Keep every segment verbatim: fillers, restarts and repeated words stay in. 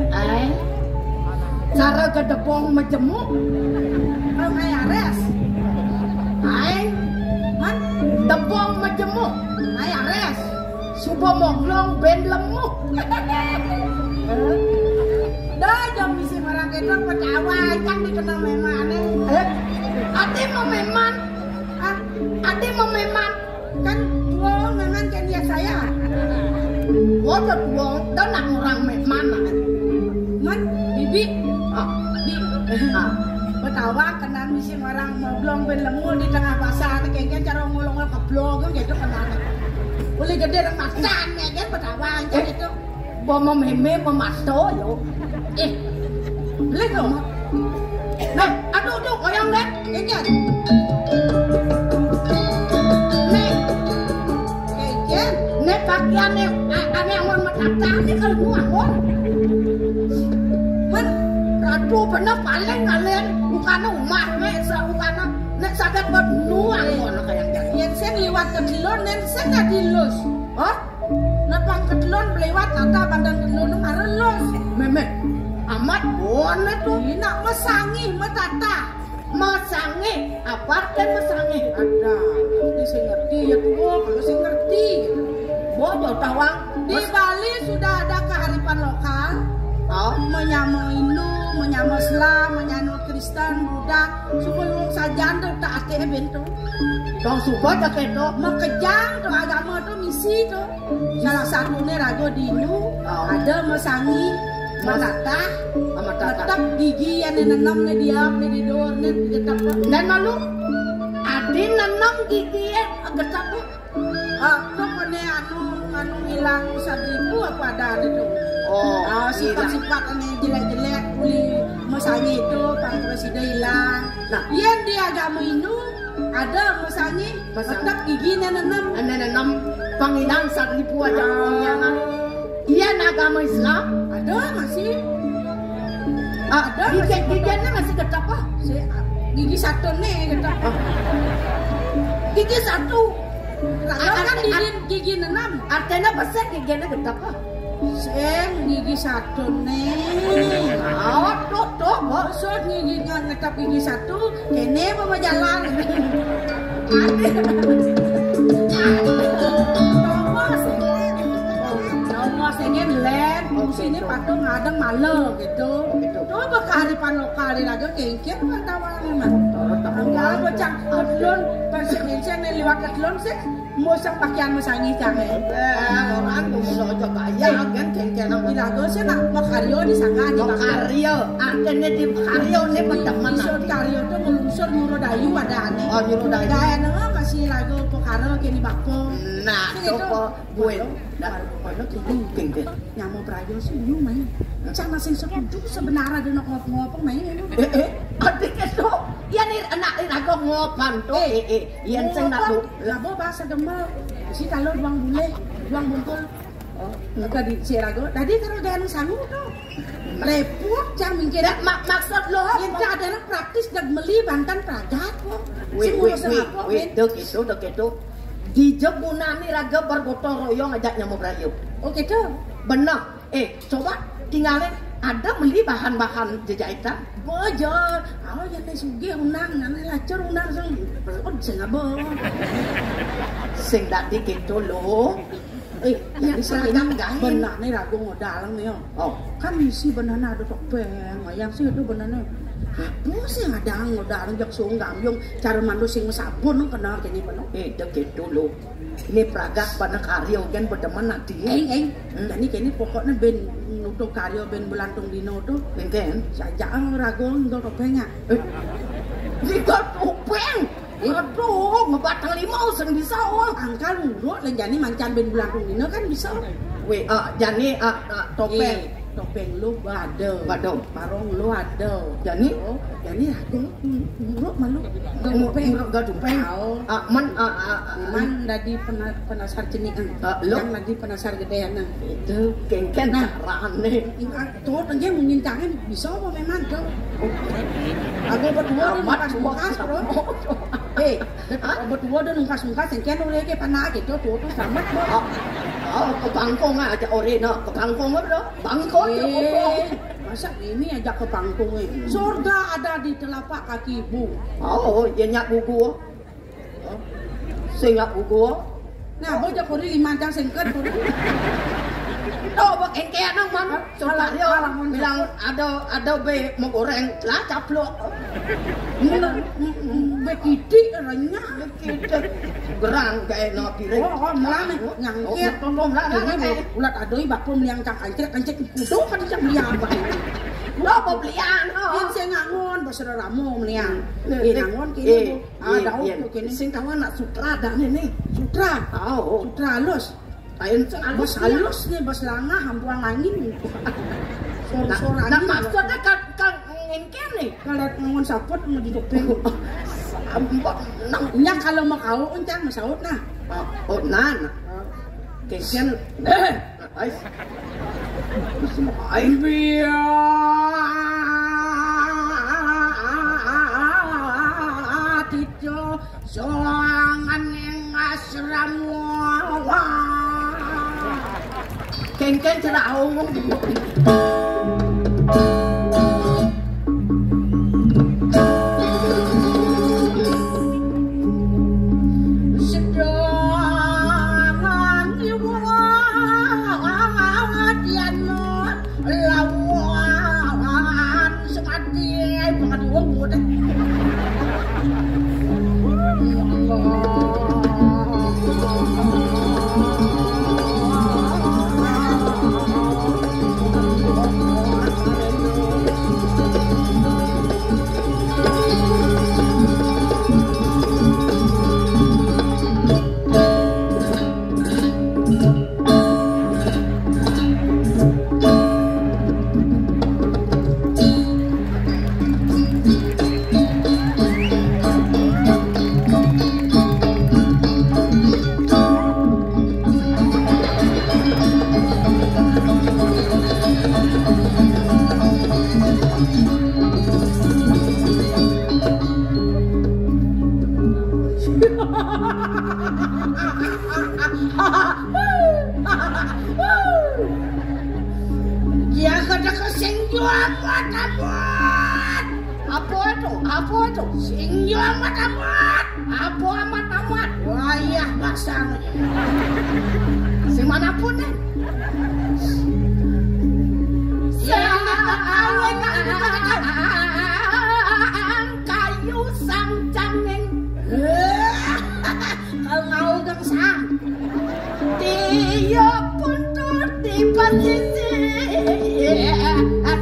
Ai, cara gedebong majemuk, ngai ares. Ai, man, debong majemuk, ngai ares. Suba moglong ben lemuk. Dah, jam misi marang keto, petawa ikan dikenal memane. Eh, ati mau meman. Ah, ati mau meman. Kan tua memang kan ya saya. Waduh, tua, dah nak orang meman. Man, bibi. Ah, bi. Ah, petawa kenal misi marang moglong ben lemuk di tengah pasar, kayaknya cara ngolong-ngolong keblong gitu kenal. Boleh gede macan ya kan, petawa aja gitu. Bo mememe memasto yo. Eh, beli dong. Nah, aduh, aduh, goyang deh. Ini. Nih. Ejen, nih pakaian nih, a- ane amun matata nih kalau gua amun. Men, aduh, bener paling ngalen, bukan umah, nek sa- bukan, nek sakit buat nuang, ngono kayak gitu. Yen sing liwat ke dulu, nen sing nggak dilus. Hah? Nepang kedulun meliwat tata bandang kedulun marelus. Memeh amat bone tuh. Ini nak mesangi metata. Mesangi, apa artinya mesangi? Ada. Ini saya ngerti ya tuh, kalau saya ngerti. Bodoh tawang. Di Bali sudah ada kearifan lokal. Oh, menyama Hindu, menyama Islam, menyama Kristen, Buddha. Sebelum sajan tuh tak ate bentuk. Dong suba tak itu. Makejang tuh agama tuh misi tuh. Salah satunya raga dinu, ada mesangi, menatah, tetap gigi yang nenem ne diap ne didur ne tetap. Dan malu, adi nenem gigi yang tetap. Ah, kok kene anu anu hilang seribu apa ada itu? Oh, ah, sifat-sifat ane jelek-jelek kuli mesangi itu pang presiden hilang. Nah, yang di agama Hindu ada mesangi Masang. Tetap gigi nenenem. Nenenem pangilang saribu aja punya kan. Iya, agama Islam. Ada masih. Ah, ada gigi masih gigi tetap. Masih tetap ah. Si, ah, gigi satu nih tetap. Ah. Gigi satu. Kalau kan gigi nenem. Artinya besar giginya tetap ah. Sing gigi satu nih. Oh, tuh, tuh, maksud gigi ngetap gigi satu, kene apa jalan? Ada. Nomor sih. Nomor sih kan len, fungsi ini patung ngadeng malu gitu. Gitu. Tuh apa kearifan lokal di lagi kengkir apa tawa memang? Enggak apa cang kedlon, pas sing liwat kedlon sih. Mosok pakaian mesangi cang. Eh, orang tuh bisa aja kaya kan kengkir. Di lagu sih nak makaryo di sana di makaryo. Artinya di makaryo nih teman. Iso karyo tuh ngelungsur nyuruh dayu ada aneh. Oh, nyuruh dayu. Gaya nama masih lagu pekara kini bako. Nah, coba gue. Nah, gue tuh kengkir. Nyamo brayo sih yu main. Cang masih setuju sebenarnya ada ngop-ngop main. Eh, eh, adik itu. Ya nih anak ini aku ngopan tuh. Eh, eh, iya sing nak bu. Labo bahasa Gembel. Si kalau duang buleh, duang bungkul. Oh, enggak di si rago. Tadi kalau gaya sangu tuh. Repot cang mingkir. Mak maksud lo yang tak ada praktis dan meli bantan pragat kok. Wih, wih, wih, wih, dek itu, dek itu. Di jebunan nih raga bergotong royong aja nyamuk rayu. Oh gitu. Benar. Eh, coba tinggalin ada beli bahan-bahan jejahitan. Bojor, awal yang sugih unang, nang lacur unang sing perut sing apa? Sing dadi gitu loh. Eh, ya, seragam gawe. Benar nih ragu modal nih ya. Oh. Kan misi benar ada topeng, yang sih itu benar nih. Apa Sing ada ngodang jak sung gamyung cara mandu sing sabun kena kene peno. Eh, dek gitu lo. Ini pragat bana karya kan bedemen ati. Eng, eng. Hmm. Jani kene pokoknya ben nutup karya ben belantung dino tuh. Bengken. Sajak rago ndo topengnya. Eh. Ndo topeng. Aduh, ngebatang lima sing bisa, oh. Angkal uruk lan jani mancan ben belantung dino kan bisa. Weh, ah, jani, ah, ah, topeng. Eh, topeng lu bade. Bade. Parong lu ada. Jani? Oh, jani aku uruk malu. Gak topeng. Uruk gak topeng. Au. Ah, man, ah, ah, ah. Man dadi pena-, penasar cenik, ah. Ah, lu? Yang lagi penasar gedean, ah. Itu kengken. Nah. Carane. Tuh, dia mungkin tangan bisa apa memang tuh? Aku berdua udah nungkas-nungkas, bro. Eh, berdua udah nungkas-nungkas, yang kian udah kayak panak gitu, tuh, tuh, selamat, bro. Oh, oh, ke Bangkong aja, ore, no. Ke Bangkong, bro. Bangkong, ya, bro. Eh, masa ini aja ke Bangkong, eh. Surga ada di telapak kaki ibu. Oh, ya, nyak buku. Sing nggak buku. Nah, bocah kuri lima jam singkat kuri. Tuh, bok engke nang man. Hah? Coba alah, yo, alah, mun bilang ada, ada be mau goreng, lah caplok. Bener, mm, mm, be kidik renyah. Be kidik. Gerang gawe no piring. Oh, oh, melane, oh, nyangkit. Oh, oh, melane, ini, eh. Ulat adoi bapun yang cak kancek, kancek kudu kan cak beli apa? Lo mau beli anu? Yang saya ngangon, bos ramo meliang. Eh, eh, ngangon kini, eh. Bu. Ah, iya, daun iya. Tuh kene. Sing tahu anak sutra dah nih, nih. Sutra. Tahu. Sutra halus. Lain sing halus. Bos halus nih, bos langah, ampuang angin. Sor-sor angin. Nah, maksudnya kan, kan ngengken nih. Kalau ngangon saput mau didukung. Ambek nang. Nya kalau mau kau encang mau saut nah. Ah, oh, nah, nah. Ah. Kengken. Eh. Ais. Ais. Biatita soangan ing asrama. Kengken cerak omong. Sedang iwadian lawan sekadi banget wong bodoh. Ya Allah. Ya kada kesing jual buat amat. Apa itu? Apa itu? Sing jual amat amat. Apa amat amat? Wayah basang. Sing manapun nih. Ya, awet kayu sang cangeng. Kalau mau gangsang. Tiup puntur di pesisir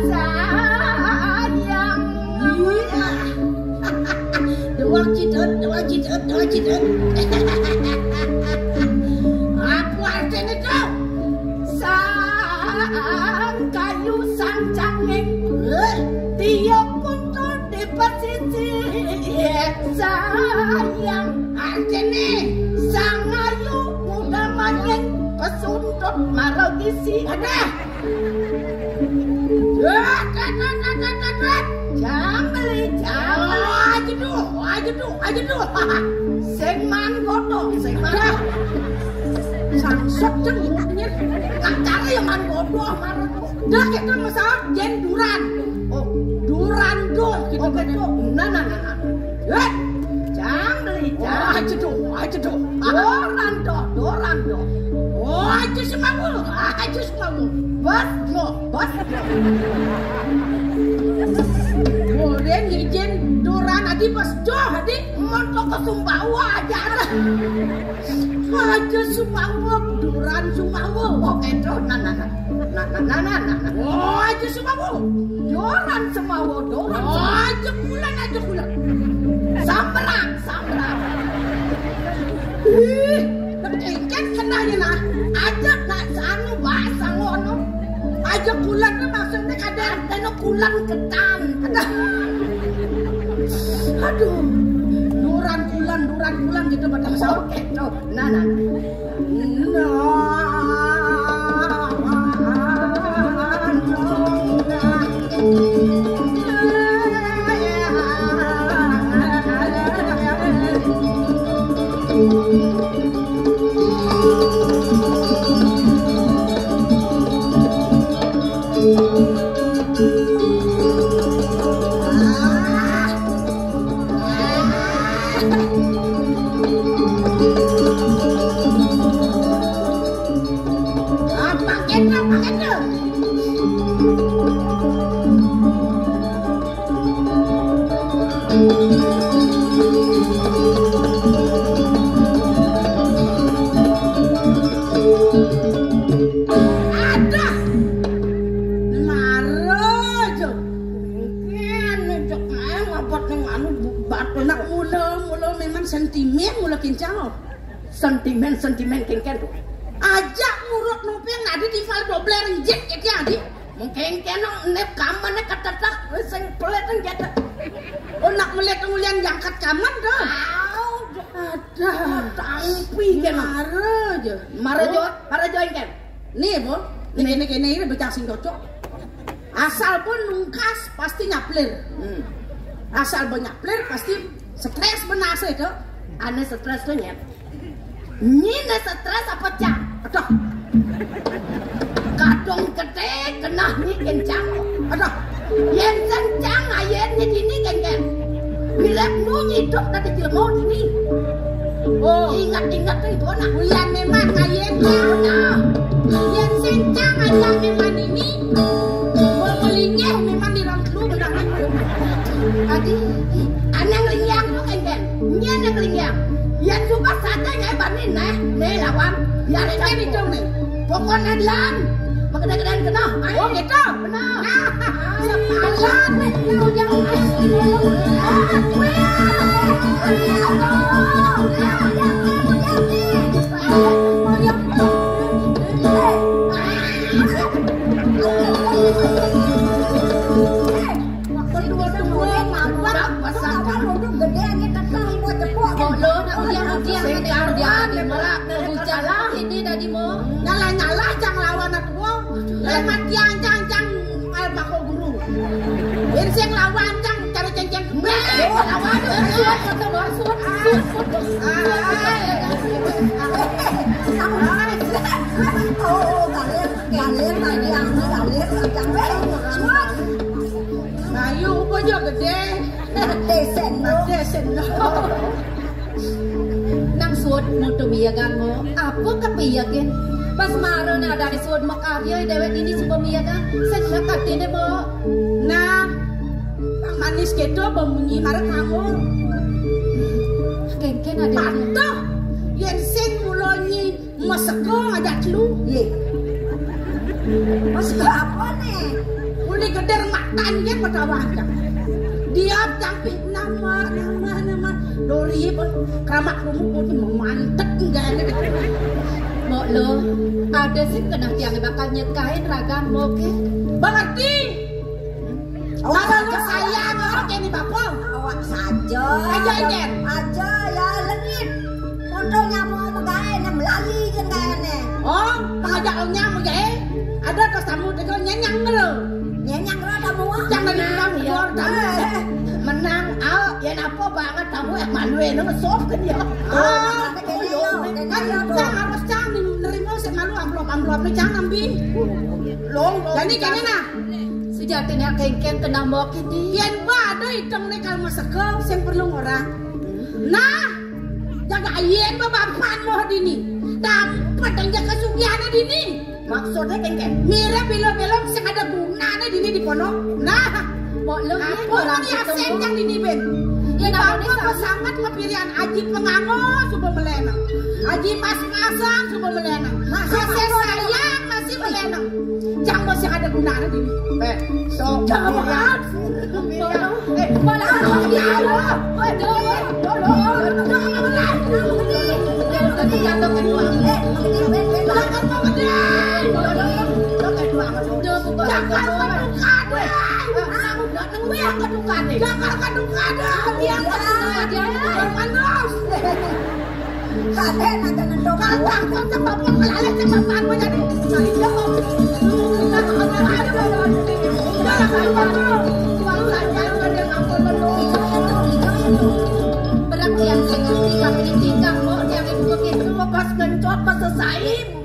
sayang. Iya. Dua cidut, dua cidut, dua cidut. Apa artinya kau? Sang kayu sang cangeng. Eh? Tiup puntur di pesisir sayang. Artine sang ayu muda maning pesuntut marang isi. Adah. Jang beli, jang beli. Aja duh, aja duh, aja duh. Sing man godho, sing man. Sangsut jeng ngene. Nang cari ya man godho marang. Dah kita masalah yen duran. Oh, duran tuh gitu. Oke, tuh. Nah, nah, nah, nah. Eh, jang beli, jang. Oh, aja dong, aja dong. Duran tuh, duran tuh. Oh, aja semangul, aja semangul. Bos, yo, bos. Orang ngijin duran adi pas joh adi. Montok ke Sumbawa aja. Aja Sumbawa, duran Sumbawa. Oh, itu, nah, nah, nah. Nah, nah, nah, nah, nah, nah. Oh, aja Sumbawa. Duran Sumbawa, duran. Oh, aja bulan, aja bulan. Sambrang, sambrang. Ih, bertingkat kenanya nah. Aja nak sanu, bahasa ngono. Aja bulan tuh maksudnya kadang ada kulan ketan. Aduh. Duran kulan, duran kulan gitu pada oke tuh. Nah, nah, nah. Aduh, mara aja. Mungkin ngejek main ngabot ning anu, batu. Nak mula, mula memang sentimen, mula kincang. Sentimen, sentimen kengken tuh. Aja ngurut nopeng nadi di fal dobler njek ya, adi. Mungkin keno nep kamane ketetak, sing pelet nang jatuh. Oh, nak melet ngulian jangkat kaman tuh. Ada. Tampi keno. Mara aja. Mara jo, mara jo, kan. Nih, Bu. Nih, nih, nih, ini becak sing cocok. Asal pun nungkas pasti nyaplir. Hmm. Asal pun nyaplir pasti stres benar sih itu. Ane stres tuh nyet. Nyine stres apa cang? Aduh. Kadung gede kena nyi kencang. Aduh. Yen kencang ayen nyi dini kengken. Bilek nu nyiduk tadi jelmo dini. Oh, ingat-ingat tuh itu anak. Uyan memang ayen ya. Yen kencang aja memang ini. Belinggih memang di rong telu benar. Adi, anang lingyang tuh kengken. Nyen yang lingyang. Yen suka saja nyai bani neh, neh lawan. Biarin kan itu nih. Pokoknya lan. Magede-gedean kena. Oh, gitu. Benar. Nah, sepalan nih, kau jangan. Ini tadi mau. Nyalah-nyalah cang lawan aku. Lain matian cang, cang, eh, bako guru. Insing lawan cang, cari cengceng kembali. Lawan. Ayo, apa aja gede. Mati sendok. Mati sendok. Nang suud mutu miyagan mo, apa kapiyakin? Pas marane adane suud makarya dewek ini suba miyagan, sing lekatine mo. Nah, Bang Manis keto bemunyi marep nganggur. Kengken ada. Patuh, yen sing mulonyi Meseko ngajak lu. Ye. Meseko apa nih? Uli geder matan ye pada wajah. Dia tapi nama, nama, nama. Dori pun keramak rumah pun memantek enggak ada. Mbok lo, ada sih kena tiang bakal nyekain ragam, oke? Mengerti? Kalau lu sayang, oke nih, Bapak. Awak saja. Aja, Jen. Aja, ya, lengit. Untungnya mau megawe, yang melali kan kayaknya. Oh, pengajak ongnya megawe. Ada tas tamu tega nyenyang lo. Nyenyang lo tamu. Jangan dibilang keluar tamu. Eh, menang, al, ya napa banget tamu yang malu ya, nama sop kan ya. Ah, kan cang harus cang nerima sih malu amplop-amplop nih cang ambi. Long, long. Jadi kene nah. Sejatine kengken kena mbok iki. Yen ba ada itung nek kal mesega sing perlu ngorang. Nah, jaga ayen ba bapan moh dini. Dapat dan jaga sugihane dini. Maksudnya kengken. Mire bilo-bilo sing ada gunane dini di pondok. Nah, Mbok lu, iya, apa orang ora itu? Asing yang dinibin. Iya, apa sangat kepirian Aji Pengango suba melenang. Aji Mas Kasang suba melenang. Mas Kasang sayang masih melenang. Jangan masih ada gunanya dini. Eh, so, jangan. Eh, malah aku dia. Waduh, waduh, waduh, jangan. Jangan. Nang wéh kedukané. Dakar kedukané. Yang kedukané. Yang mandos. Kadén ada nendok. Kata kok sebabon kelalit sebabon menjadi. Berarti yang sing ngerti kami tinggal kok yang itu begitu pas kencot pas selesai.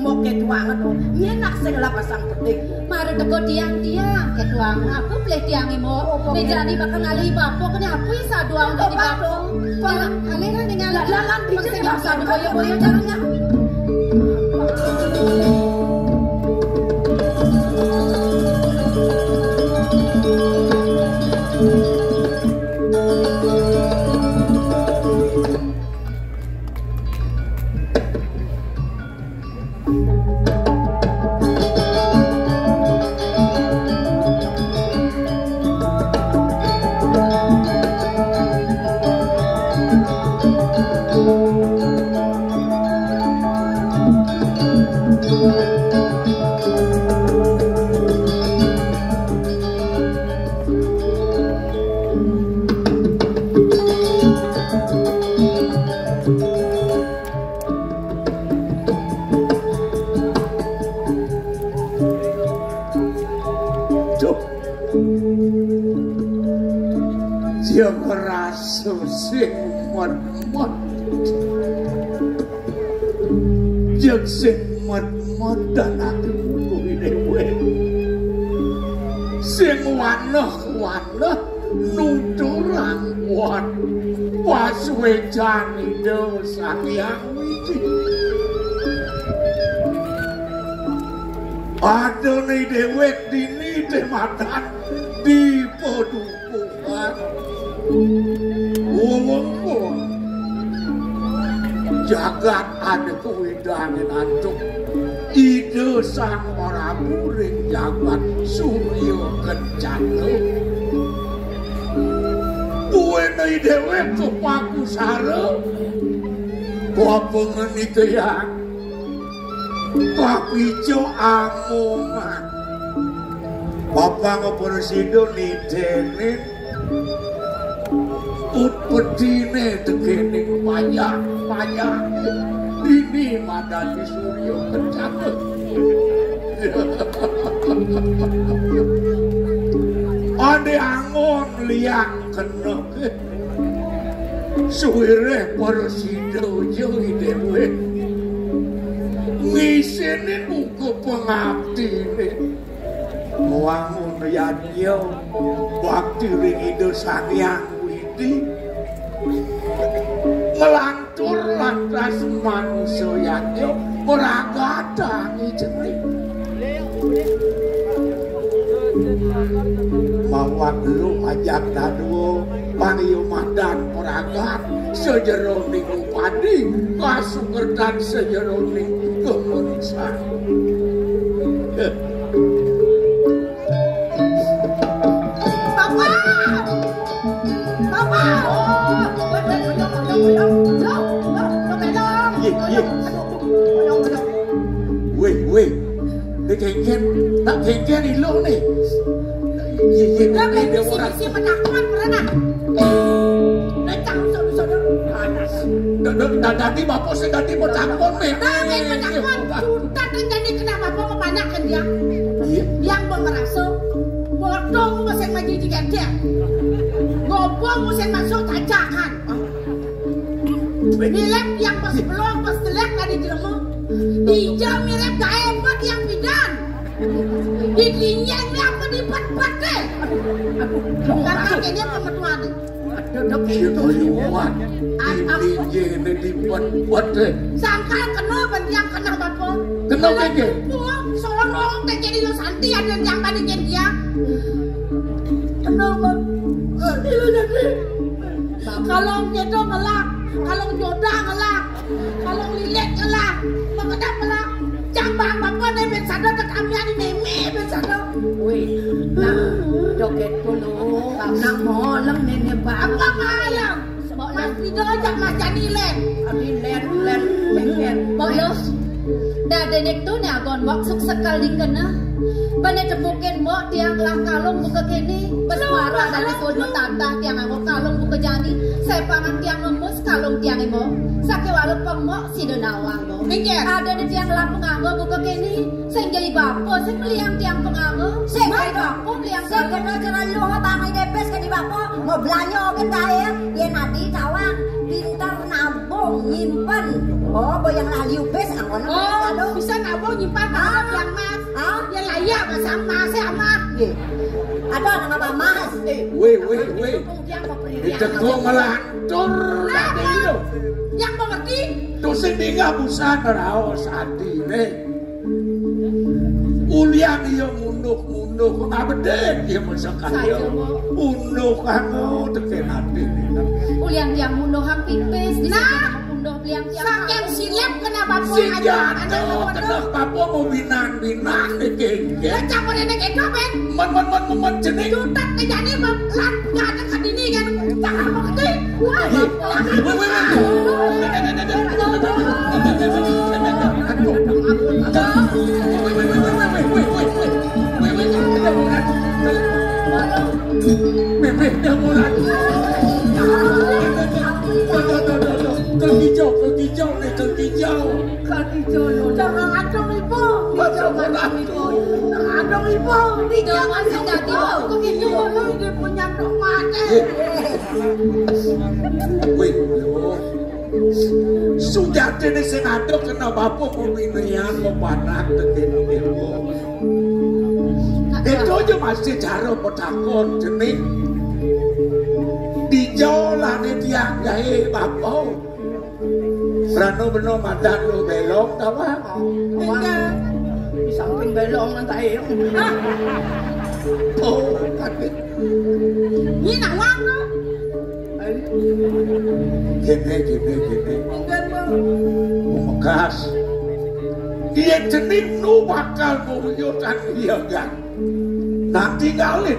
Moke tuangan, nyenak sing lapasang petik. Mara teko tiang-tiang, ke tuang aku pleh tiang imo. Apa? Nek jani bakal ngalih bapak, kene aku isa doang dadi bapak. Pak, alih kan dengan lalan bisa sing bisa boyo-boyo caranya. Duh. Dia merasa sing memet. Jek sing memet dan ati kuwi dhewe. Sing waneh-waneh nuturang kuat. Pas wejane Sang Hyang Widi. Adone dhewek dini tematan di padukuhan. Wong-wong. Jagat ade kuwi dane antuk. Ida Sang Prabu ring jagat Surya Kencana. Kuwene dhewek kepaku sara. Bapengen ida yang papico amongan. Papang presido nidene Put pedine tekening payah-payah. Ini madani Surya Kencana. Ade angon liang kena. Suwireh presido yo dhewe. Ngisini muka pengabdine. Wangun yadnya bakti ring Ida Sang Hyang Widi. Nglantur lantas manusa yadnya meragatang jeneng. Mawak lu ajak dadua pangiyumadan pragat sajeroning upadi kasukertan sajeroning kemensan. Bapak! Bapak! Oh, bener, bener, bener, bener. Loh, loh, loh, bener. Iya, iya. Aduh, aduh, aduh, aduh. Weh, weh. Nek kengken, tak kengken ilok nih. Iya, iya, iya, iya, orang. Isi penaklukan pernah. Nek cang sono-sono. Panas. Nek, nek, nek, dadi bapak sing dadi mau cakon nih. Nah, nek penaklukan. Sudah terjadi kenapa apa mau panak kan dia? Iya. Yang mau ngerasa, bodong mau sing maju di gede. Ngobong mau sing masuk tanjakan. Mirip yang pas belum, pas jelek tadi jelema. Ija mirip gaé buat yang bidan. Dikinyeng apa dipet-pet deh. Kakak kayaknya pemetuan. Duduk itu liwat. Ija ini dipet-pet deh. Sangkal kena bentiang kena bapa. Kena kayaknya. Sorong teh jadi lo santi ada yang bandingin dia. Kalau gitu ngelak, kalau jodoh ngelak, kalau lilit ngelak, mengenap ngelak. Cang bang bapa ne ben sada tek amian ni meme ben sada. Wih, nah, joget dulu. Nak moleng nene bang. Apa malam? Mas Pido ajak Mas Jani len. Adi len, len, len, len. Mbok Yus. Nah, denek tu ne agon mbok suk sekal dikena. Bane temukin mbok tiang lah kalung buka kini. Bes mara dari kono tatah tiang anggo kalung buka jani. Saya pangan tiang ngemus kalung tiang emo. Sake walau pemok sida nawang mbok. Minggir. Ada ne tiang lah penganggo buka kini. Sing jadi bapa, sing meliang tiang penganggo. Sing jadi bapa, meliang tiang kena cara lu tangi depes ke di bapa. Mau belanja ke dae, yen adi tawang pinter nabung nyimpen. Oh, boyang lah liu bes anggon. Oh, bisa nabung nyimpen kalau tiang mas. Ah? Ya layak mas, mas ya mas. Ada nama mas. Eh, weh, weh, weh. Tiang apa? Dicekung ngelantur. Yang mengerti? Tuh sing dingah busan raos atine. Ulian iya munduh-munduh, ngabedek iya mesakaya. Saja, Mbok. Munduh kanggo teken ati. Ulian tiang munduh hang pipis, di nah, sini munduh liang tiang. Saking silep kena bapa. Sing aja, jatuh anak kena bapa mau binan-binan iki. Ya campur ini kena, Ben. Men, men, men, men, men, jening. Jutat ne jani, Mbok. Lan, gak ada kadini kan. Jangan mengerti. Wah, weh, weh, weh. Mimih dia murah. Kegijau, kegijau nih, kegijau. Kegijau, jangan acung ibu. Jangan acung ibu. Acung ibu. Jangan acung ibu. Kegijau, dia punya anak mati. Wih, yo. Sujatine sing aduk kena bapa pemilihan pepanak tegene dewa. Itu aja masih cara petakon jening. Dijolane tiang gawe bapa. Rano beno madan lo belong ta, Bang? Enggak. Di samping belong nang tae. Oh, tapi ini nawang to. Kene, kene, kene. Enggak, Bang. Memekas. Dia jening nu bakal mewujudkan iya, kan? Nanti ngalih.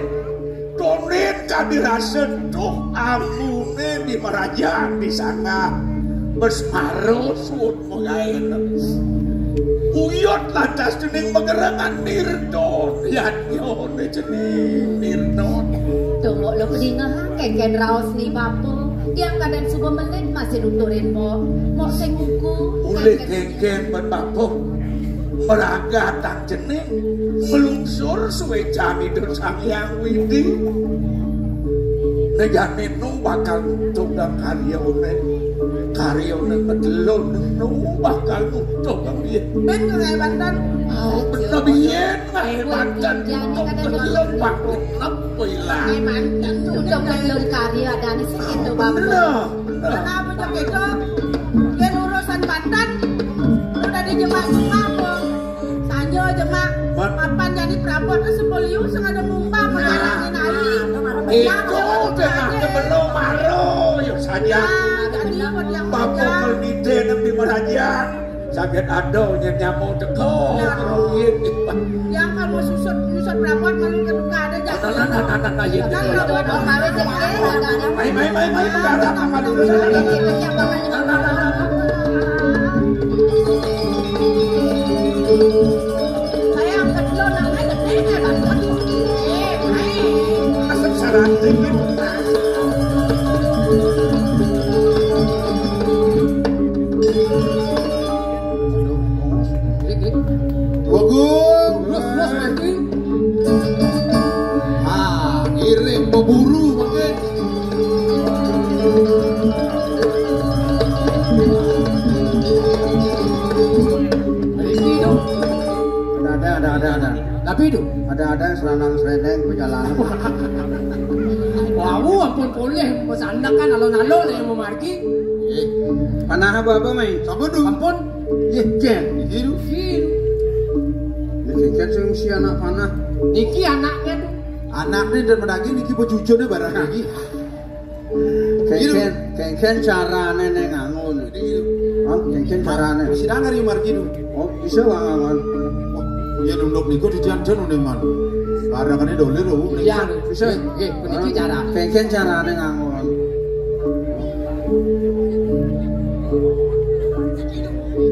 Tonin kadi rasa tuh amune di merajaan di sana. Bes maro suut megaen. Uyut lantas jening megerengan Nirdon. Yadnyone jening Nirdon. Tunggu lo pedingah, kengken raos ni bapa. Tiang kadang suba menit masih nuturin mo. Mo sing uku. Ulih kengken ben bapa. Meragatang jening melungsur suwe jam Ida Sang Hyang Widi. Nejane nu bakal nutup dang karyane. Karyane ngedelo nu bakal nutup dang biyen. Ben ngae banten. Oh, bener biyen ngae banten nutup ngedelo bak genep ilang. Ngae banten nutup ngedelo karya adane sing itu, Bapak. Bener. Kenapa cok itu? Yen urusan banten udah dijemak-jemak, Bang. Sanjo jemak. Mat. Papan jadi prabot ke sebeliu sing ada mumbang mengarangin ai. Itu udah nak belum maro, yuk saja. Nah, jadi buat yang bapak kerja. Kalau di dalam di meraja, sakit ada nyamuk teko, ruin. Yang kalau susut, susut prabot malu keduka ada. Bagus, terus, terus, Martin. Ah, ngiring pemburu makin. Riki dong. Ada, ada, ada, ada, ada. Tapi itu ada, ada seranang serendeng perjalanan. Wah, ampun boleh pesan kan alon-alon yang memarki. Eh, panah apa apa mai? Sabar dulu. Ampun. Iya, Jen. Hiru. Hiru. Ini Jen sing si anak panah. Niki anaknya tuh. Anakné dan menangi niki pejujune barang iki. Kengken, kengken carane ning angon. Hah? Kengken carane. Wis nang ngari margi lho. Oh, bisa wong angon. Wah, ya nunduk niku dijanjen ning man. Barangane dolir lho. Ya, bisa. Nggih, puniki cara. Kengken carane ngangon.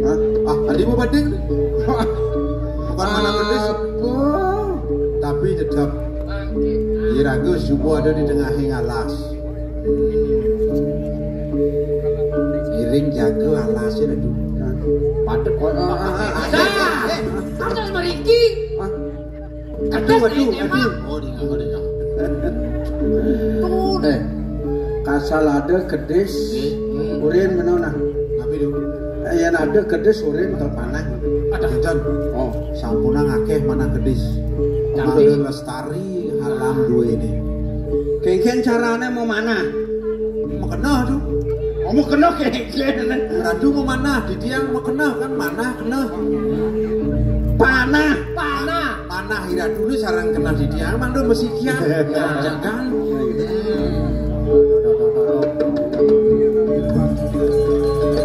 Hah? Ah, tadi mau banding. Bukan mana gendis. Apa? Tapi tetap iraga subuh ada di tengah alas. Iring jaga alasnya lagi. Padet kok. Ada. Terus meriki. Hah? Aduh, aduh, aduh. Oh, di, oh, di. Tuh deh. Kasal ada kedis. Nggih. Hmm. Urin menona. Tapi lho. Yen ada kedis urin bakal panah. Ada. Enten. Oh, sampun akeh manah kedis. Tapi lestari alam duwe ini. Kengken carane mau manah. Mau kena tuh. Oh, mau kena kengken. Ratu mau manah, di tiang mau kena kan manah kena. Panah. Panah. Panah ira dulu sarang kena di tiang, mandu mesikian. Jangan.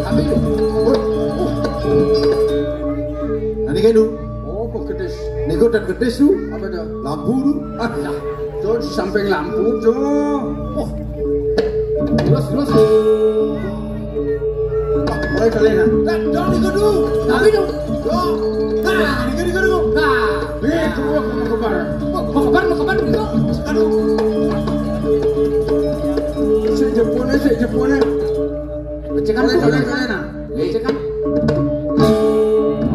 Tapi, oh, oh. Nanti kan, Du. Oh, kok gedis? Niku dan gedis, Du. Apa itu? Lampu, Du. Ah, ya. Tuh, di samping lampu, tuh. Wah. Terus, terus. Wah, mulai kalian, ah. Dan, dong, niku, Du. Tapi, Du. Dong. Nah, niku, niku, Du. Nah. Nih, tuh, mau kebar. Mau kebar, mau kebar, niku. Aduh. Sik jepone, sik jepone. Cekan, mulai, mulai, mulai, nah. Cek kan?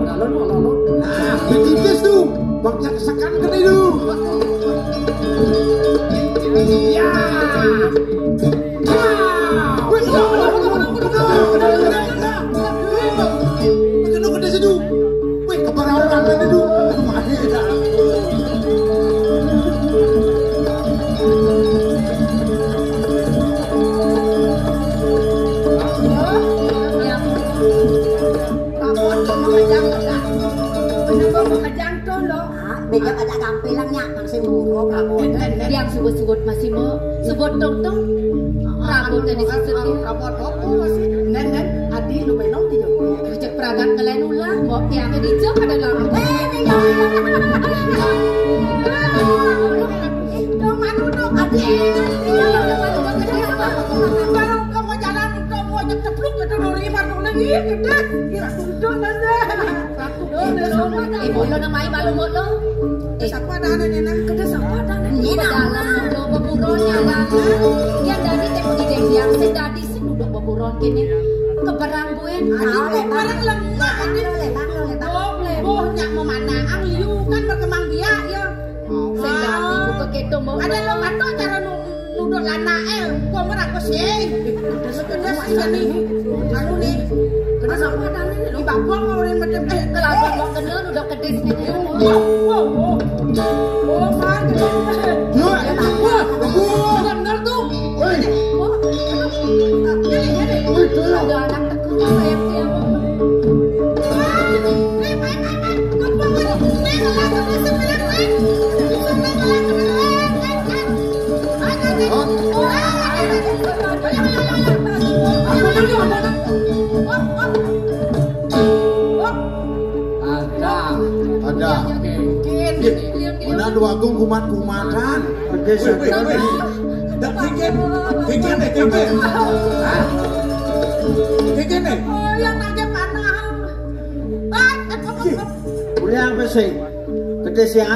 Alon, alon, alon. Nah, tipis tuh. Bang cak sekan kene lu. Ya. Wah. Wih, wah, wah, wah, wah, wah, wah, wah. Kena, kena situ. Wih, kebar orang tadi tuh. Mati dah. Prabot kok makejang to, Kak? Kenapa makejang to, lo? Ah, beda ada gampelan, Nyak. Mangsih muruk, prabot. Yang sugut-sugut masih mau, sugut tong-tong. Prabot dan disusuti. Prabot apa masih? Nen, nen, adi lu benong di Joko. Rejek pragat kalian ulah, mau tiangnya di jok ada lama. Eh, nih, dong, dong, dong, adi. Baru kamu jalan, kamu ajak cepluk, itu dulu lima dulu lagi, gede. Iya, duduk, nanda. Eh, bono nang mai malu bono. Eh, sapa adane, Nena? Kede sapa adane? Nena. Dalam bono beburon ya, Bang. Yang dadi temu di Deng Hyang, sing dadi sing duduk beburon kene. Keberang buen. Aduh, barang lemah, aduh. Lebang, lebang. Boh, boh, nyak memanah, ang liu kan berkembang biak, ya. Sing dadi buka keto, Mbok. Ada lo mato cara nu-, nuduk lanake, kok ora kok sih. Terus, terus, ini, anu nih. Terus apa adane nih? Di babong ora medem. Eh, kelakuan kok kena nuduk kedis nih. Wow, wow, wow. Oh, man. Wah, wah, bener tuh. Woi. Ini, ini. Woi, tuh. Ada anak tekun apa yang dia mau? Ada. Ada. Mungkin. Ih, muna dua agung kumat-kumatan. Wih, wih, wih. Dak, kengken. Kengken deh, kengken. Hah? Kengken deh. Oh, yang nanya panah. Ah, apa, apa? Uliang apa sih? Gedis ya?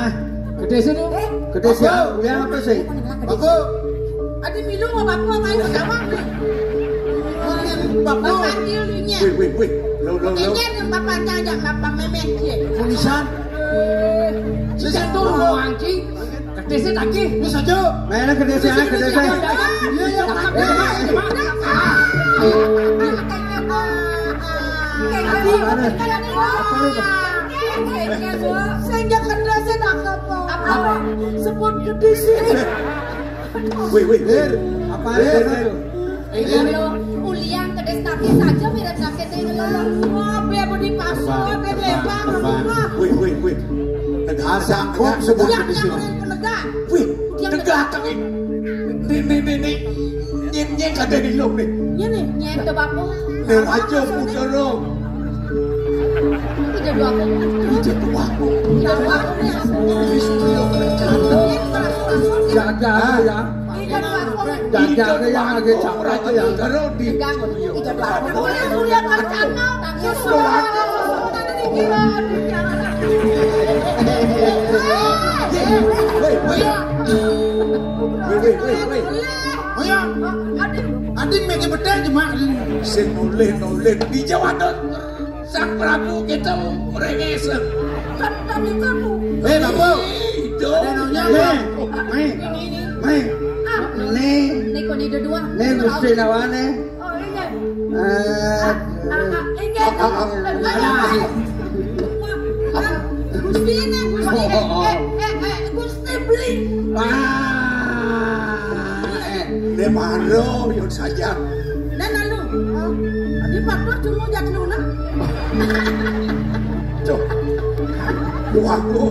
Gedis itu? Gedis ya? Uliang apa sih? Bagus. Adi milu mau bapak main ke sawah nih. Bapak. Bapak ilunya. Wih, wih, wih. Lo, lo, lo. Kayaknya yang bapak aja, bapak memet dia. Tulisan. Eh, Sejak itu mau anjing. Gedisnya lagi. Ini saja. Mainnya gedis ya, gedis ya. Iya, iya. Apa? Apa? Apa? Sing jangan dosen apa? Apa? Sebut gedis. Wih, wih, wih. Apa? Iya, lo. Uliang gedis tapi saja mirip sakit ini, lo. Wah, biar budi pasu, biar lebar. Wih, wih, wih. Asal kok sebut gedis. Wih, tegak kaki. Nih, nih, nih, nih. Nyen, nyen, kadang di lom nih. Nyen nih. Nyen ke bapa. Nih, aja puter dong. Itu jadi apa? Itu jadi apa? Jadi apa nih? Jaga ya. Jaga ya, lagi cakra ya. Terus di. Jadi apa? Boleh, boleh, kacang. Weh, weh. Weh, weh, weh, weh. Ayo. Ading, ading meke bedal jemak. Sing noleh, noleh. Di Jawa tuh. Sang Prabu kita merengek. Kan tadi kamu. Eh, Bapak. Itu. Ada nanya, Meh. Meh. Meh. Ah. Nih. Nih, kok di dua? Nih, Gusti Nawane. Oh, iya. Eh. Ah, ah, ah, iya. Ah, ah, ah. Gusti ini, Gusti. Oh, oh, oh. Eh, eh, eh, Gusti Bling. Ah, eh, dia malu, yuk saja. Dan lalu, oh, di Pak Dur cuma jatuh, nah. Cok. Duaku.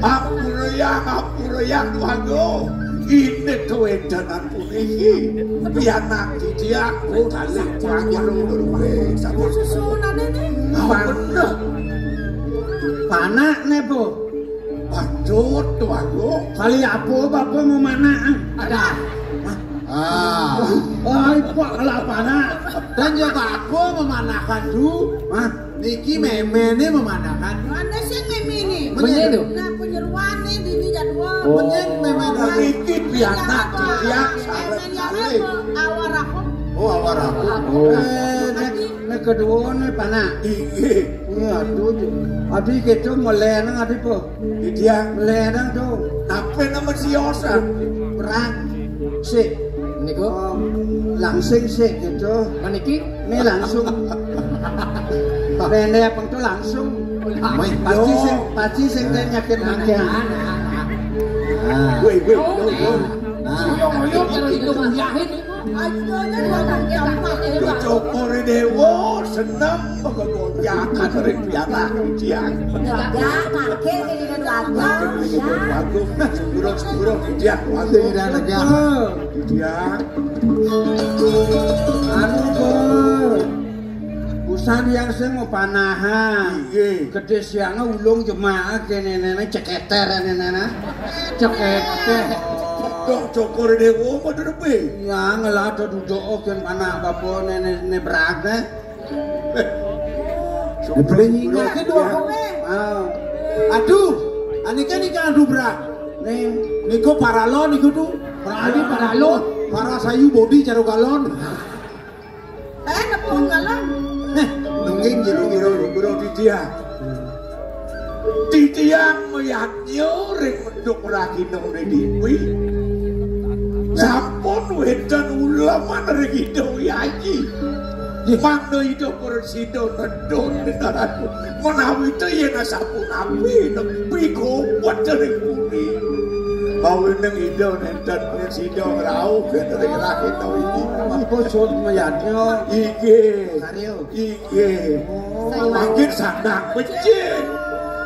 Ampura yang, ampura yang, duaku. Ini kewedanan puniki. Pianak titiang, oh, dalem pelanggaran luwe. Satu susunan ini. Bener. Panak ne, Bu. Waduh, tuaku. Kali apa, Bapak mau manak? Ada. Ah. Ay, Pak, kalau panak. Dan juga aku memanakan, Du. Hah? Niki meme ne memanakan. Mana sih meme ini? Menye lho. Nah, penyeruan nih di ini jadwal. Oh. Menye meme. Niki pianak titiang sareng kalih. Awarakum. Oh, awarakum. Oh. Eh, nek, nek kedua ne panak. Iya. Iya, aduh. Adi gitu melenang adi po. Iya. Melenang tuh. Apa nama si Osa? Perang. Sik. Niku? Oh, langsing sik gitu. Meniki? Ini langsung. Rene apa tuh langsung? Pasti sing, pasti sing teh nyakit mangke. Woi, woi, woi, woi. Nah. Uyung-uyung kalau itu mah jahit itu. Aduh, Cokor Dewa seneng menggonjakan ring pianak titiang. Enggak, pakai ini kan lagu. Pakai ini kan lagu. Sepuro-sepuro titiang lagu. Sing dah lega. Titiang. Anu, Bur. Usan yang sing mau panahan. Iya. Gede siangnya ulung jemaah kene nene ceketer nene nene. Ceketer. Dong Cokor Dewa mau derepe. Ya ngelah ada duduk ogen panak apa nene ne berat ne. Boleh nyingak itu apa? Ah. Aduh, aneh kan ikan dubrak. Nih, niku paralon niku tuh. Parali paralon. Para sayu bodi caro galon. Eh, nepung galon. Nungging jero jero jero titiang. Titiang mayatnya ring menduk ragina diwi. Sampun wénten uleman ring Ida Yayi. Mangda Ida Kresna nedun dinaratu. Menawi ta yén sapunapi nepi kuwat ring puri. Mawining Ida nénten Kresna ngrauh ring ragina iki. Apa sun mayatnya? Inggih. Karya. Inggih. Oh. Mangkin sandang becik.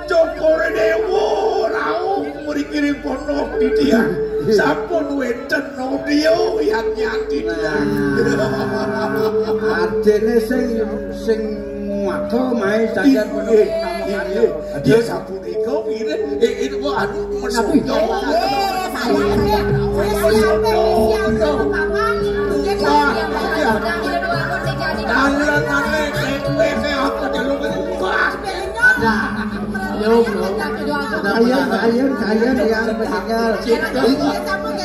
Cokor Dewa rauh mriki ring pondok titiang. Sampun wénten audio yadnyan titiang. Nah. Artine sing, sing maka mae sajan pondok. Inggih, nama inggih. Karya. Dia sapunika ngiring, eh, eh, anu, menawi. Wah, iya. Aliran aneh, kowe ke apa jalur wah. Ada. Ayo, bro. Kalian, kalian, kalian yang meninggal.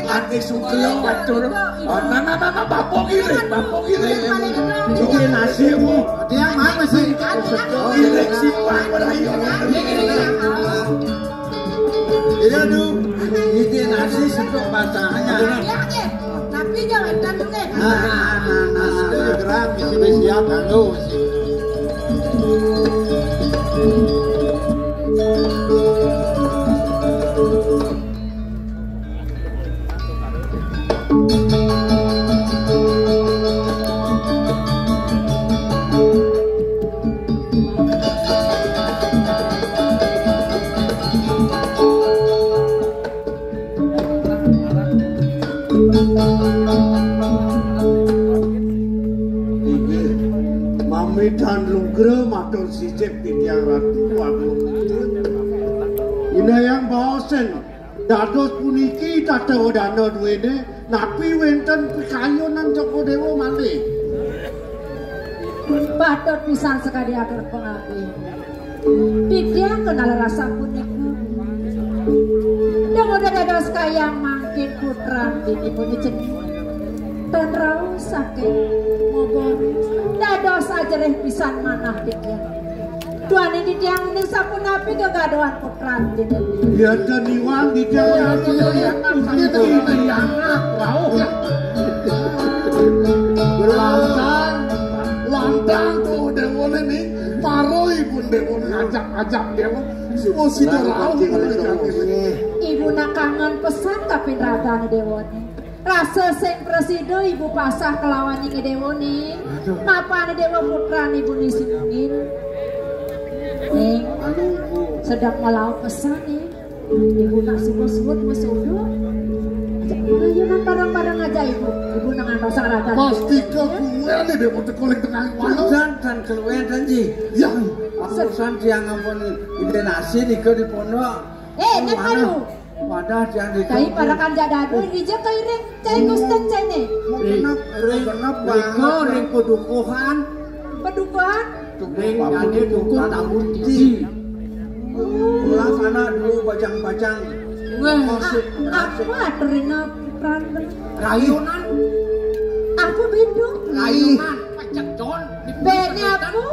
Ane sugih, atur. Oh, nah, nah, nah, nah, bapak ngiring, bapak ngiring. Iki nasibmu. Dia mana sih? Ngiring simpang merayu. Iya, Du. Iki nasi sedok basahnya. Tapi jangan kan, Du, deh. Nah, nah, nah, nah, nah, nah. Gerak, mesti siap, anu. Dayang baosen, dados puniki tata wedana duene, napi wenten pikayunan Cokor Dewa malih? Patut pisan sakadi atur pangabih. Titiang kenal rasa punika. Dumugi dados kayang mangkin putran dini puni jeneng. Tan rauh saking mogor. Dados ajerih pisan manah titiang. Duaning titiang uning sapunapi gegaduhan putran dini. Yen ten iwang titiang ati ati ati ati rauh. Lantang, lantang tuh dewane nih, paro ibu dewa ngajak-ajak dewa. Semua sida rauh. Ibu nak kangen pesan kapin ragane dewane. Rasa sing prasida ibu pasah kelawan inggih dewane. Mapane dewa putran ibu nisingin. Ning, anu, Bu, sedek melau pesan nih. Ibu nak suka suwet mesodo. Aja ayo nang bareng-bareng aja ibu. Ibu nang anu saragane. Pasti ke kuwe nih deh, mau tekuling tengah malam. Dan, dan keluwen dan ji. Ya. Aku pesan tiang ampun ide nasi nika di pondok. Eh, nek malu. Wadah tiang di. Kai parakan jadado, ija kairing, cai gusten cai ne. Ring, ring, ring, ring pedukuhan. Pedukuhan? Ring, ade dukuh tambun titi. Pulang sana dulu bajang-bajang. Weh, apa aturina pranten? Rayunan. Apa beda? Rayunan. Pecek, Jon. Bene apa?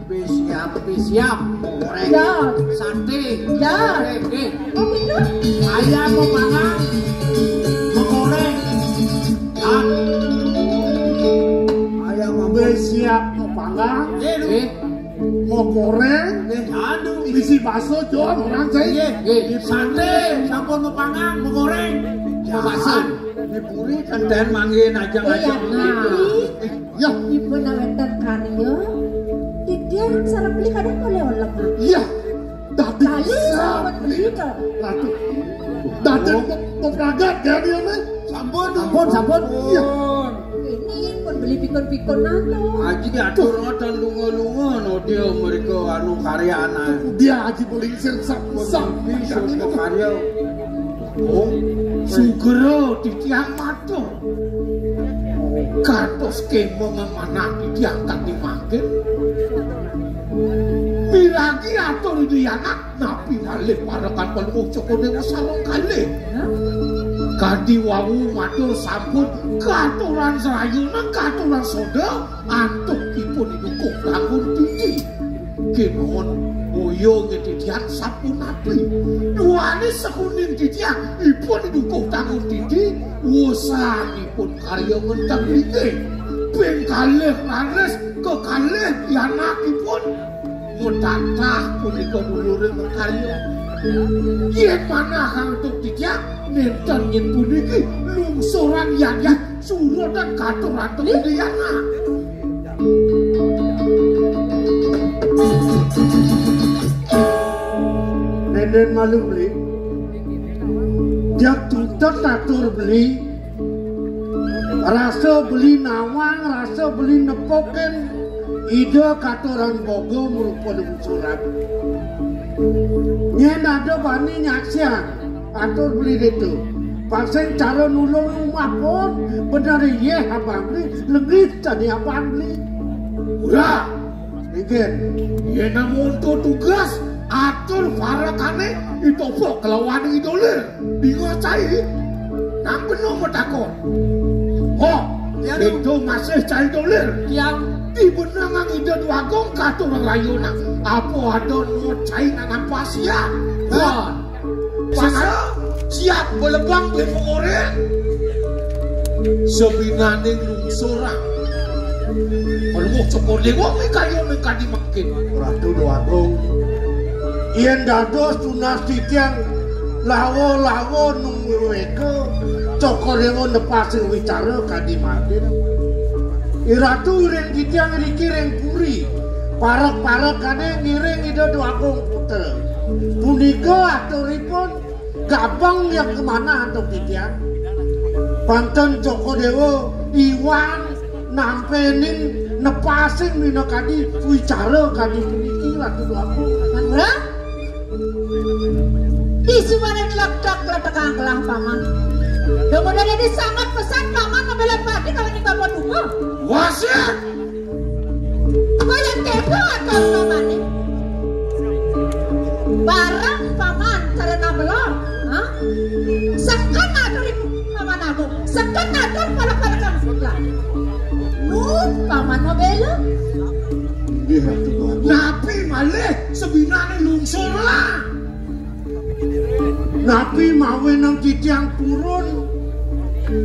Be siap, be siap. Goreng. Ya. Sate. Ya. Goreng, eh. Oh, gitu? Ayam mau panggang. Mau goreng. Dan ayam mau be siap mau panggang. Eh, lu. Eh. Mau goreng. Eh, aduh. Isi bakso, Jon, orang saya. Iya, eh, sate, sampun mau panggang, mau goreng. Mau bakso. Di puri kan den mangin aja. Iya, ngajak. Nah. Ya. Ipun awénten karya, titiang sareng beli kadang oleh-oleh. Iya. Dadi kali sampun beli to. Ratu. Dadi pepragat ya dia nih. Sampun, sampun, sampun. Iya. Ini pun beli pikun-pikun nanto. Aji atur ngoten lunga-lunga no dia mereka anu karya anak. Dia aji belingsir sap-sap. Bisa karya. Oh, sugera titiang matur. Kados kemong manah diangkat di mangkin. Miragi atur di anak napi malih parekan pelungguh Cokor Dewa sareng kalih. Kadi wau matur sampun katuran serayunan katuran soda antuk ipun idukuh bangun tinggi. Kemon boyo ngetidian sapunapi. Duane sekuning titiang ipun idukuh bangun tinggi. Wusanipun karya ngenteng linggih. Ping kalih laris kekalih pianakipun. Mutatah punika duluring karya. Yen manah antuk titiang, nenten yen puniki lungsuran yayat surutan katur antuk Indriana. Nenden malu beli. Jak tutet atur beli. Rasa beli nawang, rasa beli nepukin Ida katuran boga merupa lungsuran. Yen ada bani nyaksian atur beli ditu. Pasing cara nulung rumah pun bener iya abang beli, lebih tadi abang beli. Ura, Nggih. Yen namun to tugas atur parekane ditopok kelawan idolir. Dingo cai. Nang beno metakon. Ho, ya, itu masih cai dolir. Yang di benangan ide dua gong katur rayuna. Apa ada no cai nanam pasian? Wah. Pasal siap belebang beli pengorek. Sebinaning lungsuran. Pelungguh Cokor Dewa mikayo mingkadi mangkin. Ratu Déwa Agung. Yen dados tunas titiang lawa-lawa nunggu weka Cokor Dewa nepasing wicara kadi mangkin. Iratu iring titiang riki ring puri. Parek-parek kade ngiring Ida Déwa Agung Putra. Punika aturipun gabang yang kemana antuk titiang. Panten Cokor Dewa iwang nampening nepasing minakadi wicara kadi puniki Ratu Déwa Agung. Manura? Cocok letekang kelah paman. Dong udah jadi sangat pesan paman ngambil padi kalau di bapak duka. Wasit. Kaya tega atur paman nih. Barang paman karena belum, ha? Seken atur ibu paman aku. Seken atur pada-pada kamu sebelah. Nu paman mau bela. Nggih, Ratu Agung. Napi malih sebinane lungsur lah. Napi mawinan titiang purun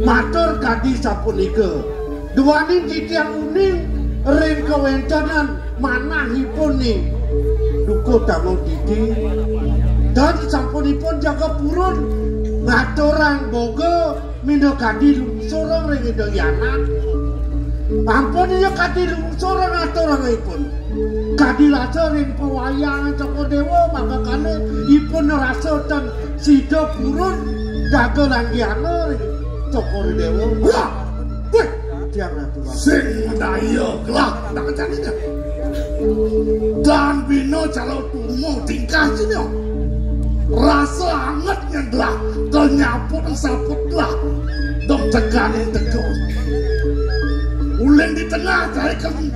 matur kadi sapunika. Duaning titiang uning ring kawentenan manahipun ning dukuh tamu titi. Dan sampunipun jaga purun ngaturang boga minakadi lungsur ring Ida Hyang. Ampun iya kadi lungsur ngaturang ipun. Kadi rasa ring pawayangan Cokor Dewa mangkakane ipun rasa ten sida purun jaga langgiana ring Cokor Dewa. Wah! Wih! Tiang Ratu Agung. Sing daya gelah nang jane. Dan bina calo tumo tingkah sini. Rasa anget nyen gelah, kenyaput saput gelah. Dong teganing tegur. Ulin di tengah cai kami.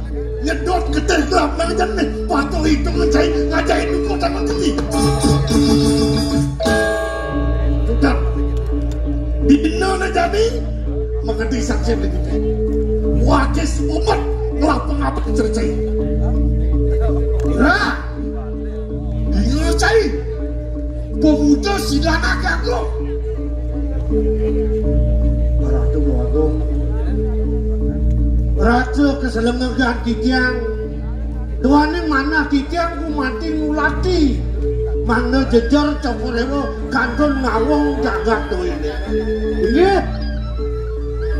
Nyedot getih gelah nang jane. Patuh hitung cai ngajai duko tangan kami. Sudah. Bina na jani, mengedi saksi begitu. Wakis umat ngelah pengabek cercai. Ra, iya cai. Pemuda silana gago. Ratu Agung. Ratu keselengegan titiang. Duaning manah titiang gumanti ngulati. Mangda jejer Cokor Dewa kantun ngawong jagat duwene. Inggih.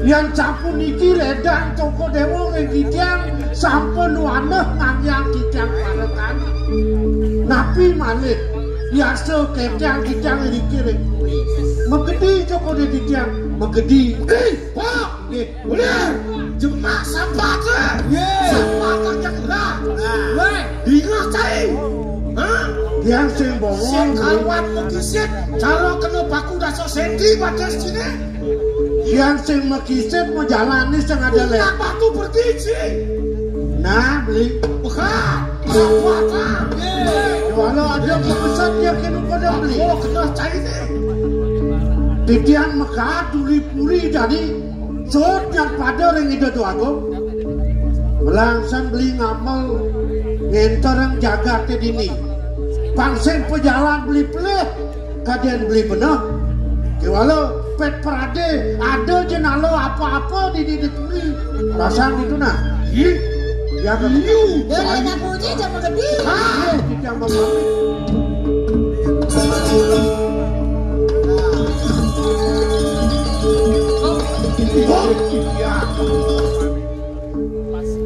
Yan sapuniki ledang Cokor Dewa ring titiang sampun waneh ngangyang titiang parekan. Napi malih yasa ketang titiang iriki ring puri. Magedi Cokor Dewa titiang, magedi. Pak! Nggih. Ulir, jemak sampaka. Nggih. Sampaka yang gerak. Nah. Weh. Dingah cai. Hah? Yang sing bongol. Sing kawan mukisit, cara kena paku dasa senti batas sini. Yang sing mekisit mau jalani sing ada le. Nak batu bertiji. Nah, beli. Wah, sampaka. Nggih. Walau ada kepesan dia kena pada beli. Oh, kena cai ni. Titian Mekah duli puri tadi. Sut nyang pada ring Ida Déwa Agung. Melangsan beli ngamel ngentereng jagate dini. Pang sing pajalan beli pelih, kadén beli beneh. Kéwala pét pradé ada jenala apa-apa dini di puri. Rasan gitu nah. Ih, ya kan? Yu, ya, ya, puji jangan gede. Ah, jangan.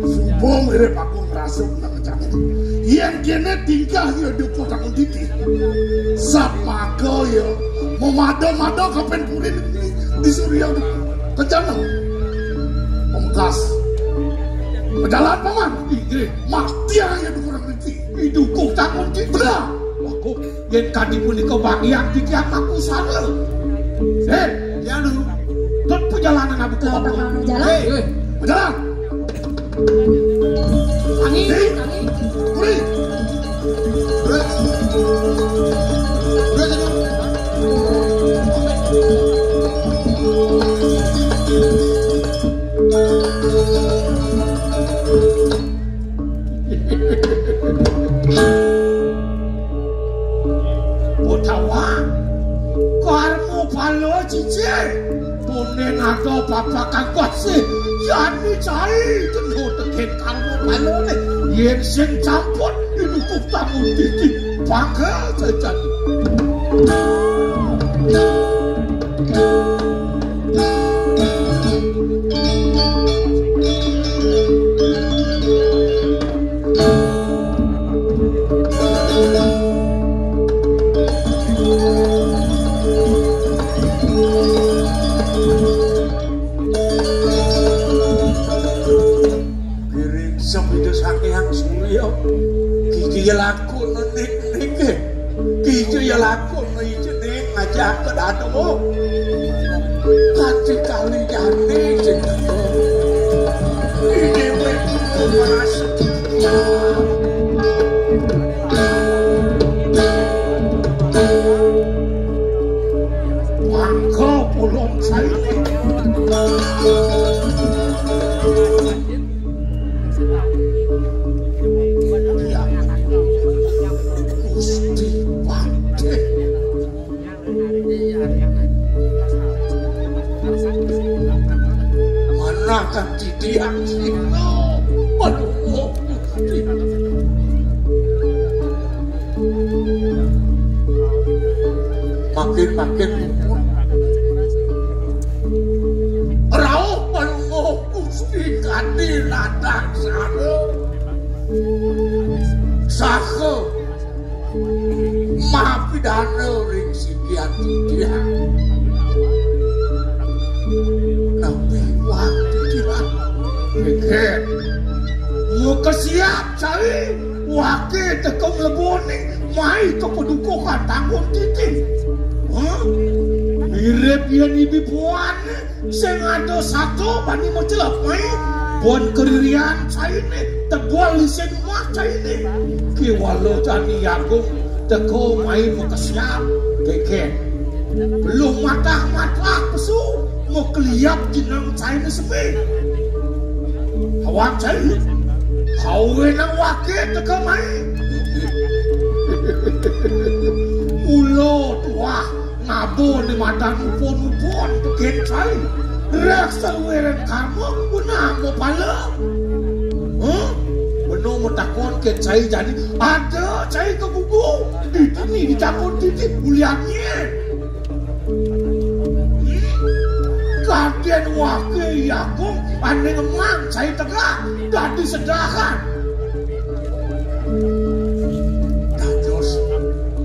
Sumpah mirip aku ngerasa bener kencang. Yang kene tingkah ya duko tangan titi. Sapaka ya memado-mado kapan puri di Surya kencang. Pemkas. Pejalan paman. Iya. Mati ya duko tangan titi. Idukuh tangan titi. Benar. Aku Yén kadi punika bagian titiang aku sala. Eh, ya lu. Tut perjalanan aku ke apa? Jalan. Eh, berjalan. Angin, angin. Uri. Uri. Uri. Udawa, karma bala cicir. Tunen ada bapak kang kuasih. Yani cai kena tegen karma balane. Yen sing campur inukuh tamu titi. Bangga jajan. Giring semitu saking surya. Kiki ya laku nenik nike. Kiki ya laku nenik. Jaket aduh. Kanthi kaliyane sing teko. Iki wis merasa. Mangko pulung saiki. Gusti Patih. Mana kan titiang sino? Aduh, makin-makin rauh panungguh Gusti kanthi ladang saha. Saha mapidana ring sikian titiang. Napi wang titiang? Geger. Muka siap cai. Wake teka mlebone mai ka padukuhan tanggun titi. Hah? Mirip yen ibi puan sing ada sato bani macelep mai. Bon keririan caine tebal lisin umah caine. Kiwala jani yagung teka mai makesiab. Geger. Belum matah-matah pesu makeliab jeneng caine sepi. Awak cai. Kawe nang wake teka mai. Mula tuah ngaba ni madan upun-upun teken cai. Rek salueren kamu guna mapala. Huh? Beno matakon ke cai jani. Ada cai ke bubu. Ditini ditakon titi ulian nyen. Kadén wake Agung ané ngemang cai tegak dadi sedahan. Dados,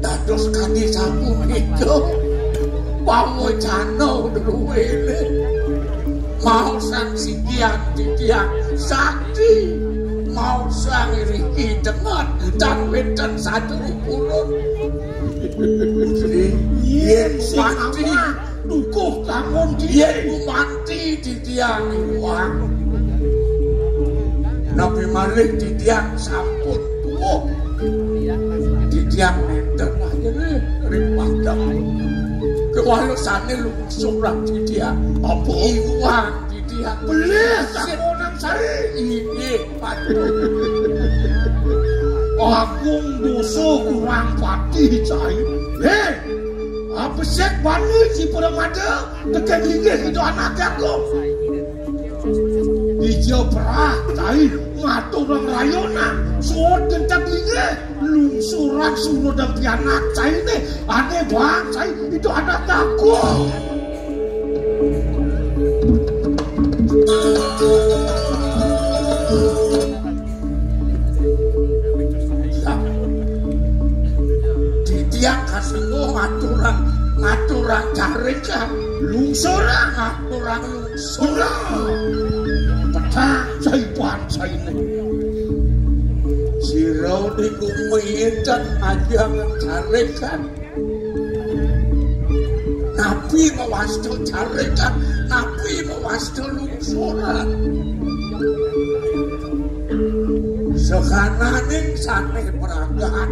dados kadi sapunika pawecana druéné. Maosang sikian titiang sakti, maosang iriki dengat tan wénten sadurung purun. Yén sing mati, aman, dukuh tangun yén gumanti titiang iwang. Napi malih titiang sampun tuwuh. Titiang nénten akhiré ring padang. Kewala sané lungsuran titiang. Apa iwang titiang? Belih tangunan sari. Inggih. Agung dosa kurang pati cai. Hé, apa sek bani si pramada tekén linggih ida anaké agung. Dija perah cai ngaturang rayonan suud gentek linggih lungsuran surudang pianak cainé ané bang cai ida anaké agung. Titiang kasengguh ngaturang, ngaturang carekan. Lungsurang ngaturang lungsur. Petang saipan saini. Sira di gumi inten ajang carekan. Napi mawasta carekan, napi mawasta lungsuran. Sahananing sané pragat.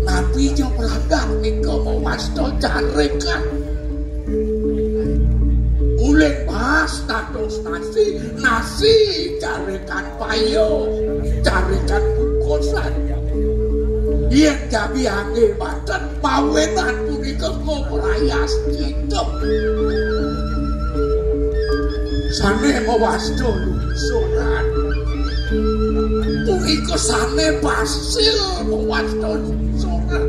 Napi ja pragat nika mawasta carekan. Uling bahas dados nasi, nasi carekan payo, carekan kukusan. Yén jabi anggé banten, mawinan punika kaprayascita. Sané mawasta lungsuran. Punika sané pasil mawasta lungsuran.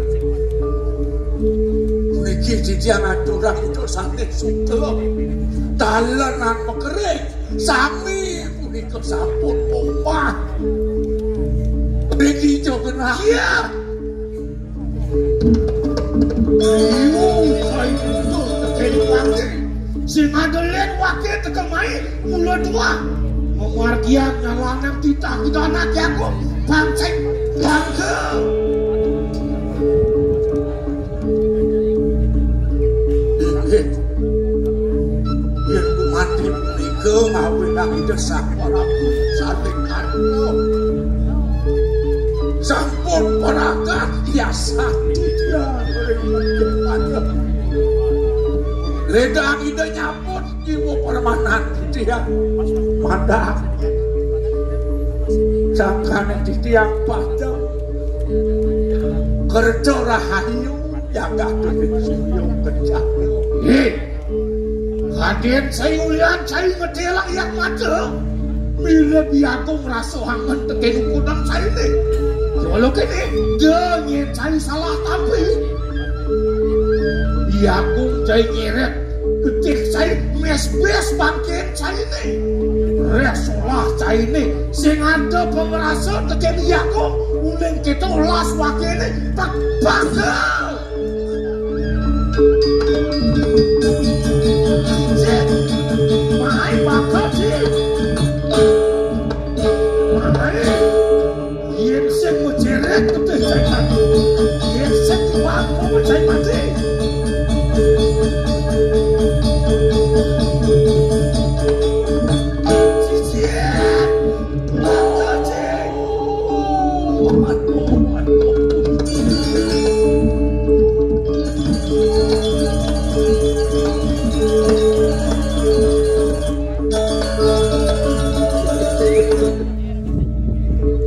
Niki titiang aturang ida sané suta. Dalanan makering. Sami punika sampun mumpah. Mriki jo genah. Iya. Ayo, ayo, betul, tekeni wake. Sing ada lén wake teka mai, mula dua. Memargian nyalanang titah kita anak Yakub, bangsa, bangsa. Raga biasa. Ya, ledang ide nyambut jiwa permanan dia. Mada. Sangkane titiang pada kerja rahayu jagat suyung kencana. Raden Sayulian saya ngedelak yang mata. Bila diagung rasa hangen tekenu kudang saya ni. Kalau kini, dia nyet saya salah tapi. Diagung saya nyeret. Ketik saya mes-bes bangkit saya ni. Resolah saya ni. Sing ada pengerasa tekenu diagung. Uling kita olas wakil ni. Tak bakal. Mai bakal, Cik. Mai. Yen sing ngejeret, betul, Cik. Yen sing bakal, Cik, mati. Cik.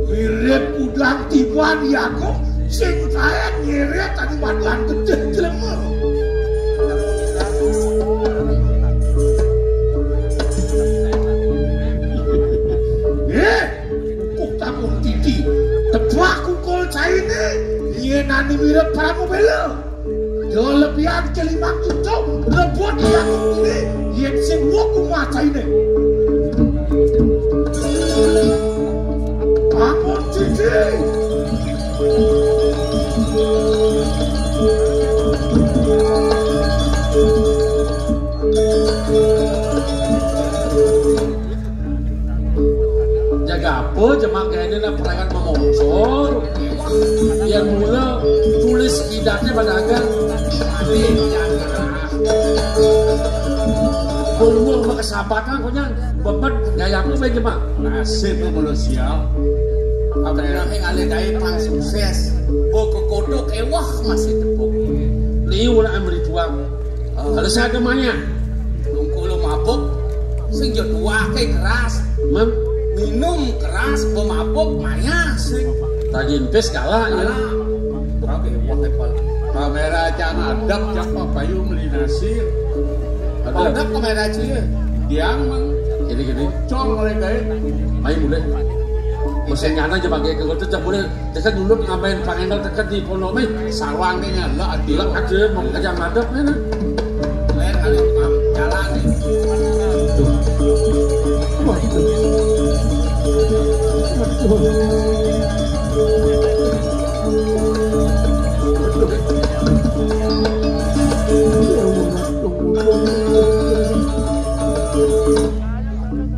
Mirip udang tiban ya kok sing kaen ngirit tadi badan gedhe jelema. Eh, kok takon titi. Tebak kukul caine. Yen ani mirip Pramobela. Yo lebihan kelimang juta rebut yang ini. Yen sing wong kumacaine. Bangun titi. Jaga apa jemak kayaknya nak perangan memoncor. Yang mula tulis kidatnya pada agar Berumur sama kesabatan kau nyang beban gaya apa baik jemak. Nasib lu manusia. Apa yang ngalih dai pang sukses. Bo kekodok ewah masih tepuk. Liu nak ambil tuang. Kalau saya agamanya. Nunggu lu mabuk, sing yo tuake keras. Mem? Minum keras, pemabuk, mayah sing. Tagih empis kalah ya. Kalah. Oke, wah, wah. Kamera can adep, can Pak Bayu meli nasi. Adep. Adep kamera cie. Diang mang. Gini, gini. Cong oleh gaib. Main boleh. Mesin nyana aja pakai ke kota, tak boleh. Tekan dulu ngambil pangendal tekan di pondok mai. Sawang ni nyala ati. Lah aja mau kerja ngadep ni nah. Lain kali jalan ni.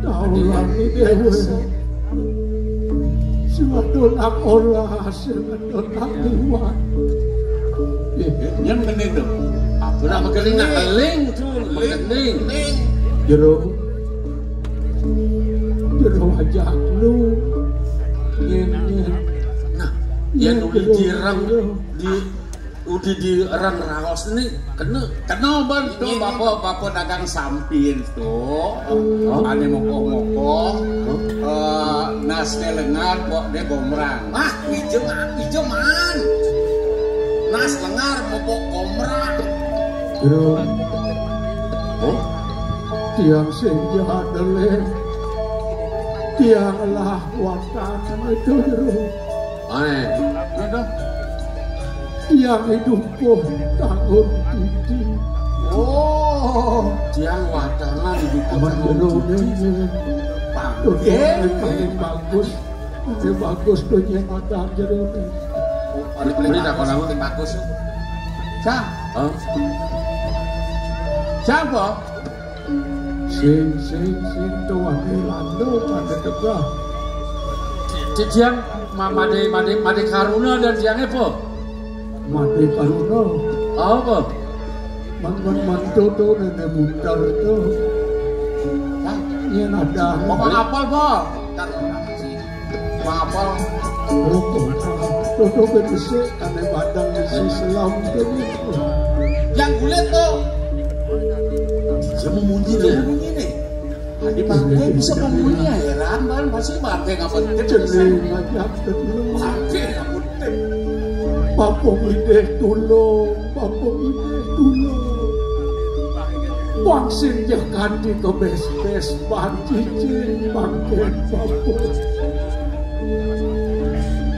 Tahu lagi dia. Sing wadon nak olah, sing wadon nak liwat. Nyem kene to. Apa nak mekeling, nak keling tu, mekeling. Jero. Jero wajah lu. Nyen, nyen. Nah, yen uli dirang di Udi di rang raos ni kena. Kena ben tu bapa, bapa dagang sampin tu. Ane moko-moko. Eh, nasne lengar kok dia gombrang. Ah, pinjem, pinjeman. Nas lengar moko gombrang. Bro. Tiang sing jahat dele. Tiang lah wakan itu, Bro. Ae. Tiang hidup kok tanggung titi. Oh, tiang wadangan hidup kok tanggung titi. Bagus. Ini bagus tuh nyematan jero. Beli tak pernah bagus. Sa? Hah? Siapa? Sing, sing, sing, tuan Lando pada tegah. Cician, ma-, made, made, made karuna dan siangnya apa? Made karuna. Apa? Man, man, man, tuh, tuh, nenek mutar tuh. Hah? Ini ada. Bapak apa, Pak? Apa? Tutup besik, kami badang di selam. Yang kulit tuh. Siapa munyi deh? Munyi nih. Tadi bangke bisa pemulia, heran, Bang. Masih bangke nggak penting. Jeling aja. Bangke nggak penting. Bapung idih tulung, bapung idih tulung. Wangsin ja kanti kebes-bes, ban cicing, bangke bapung.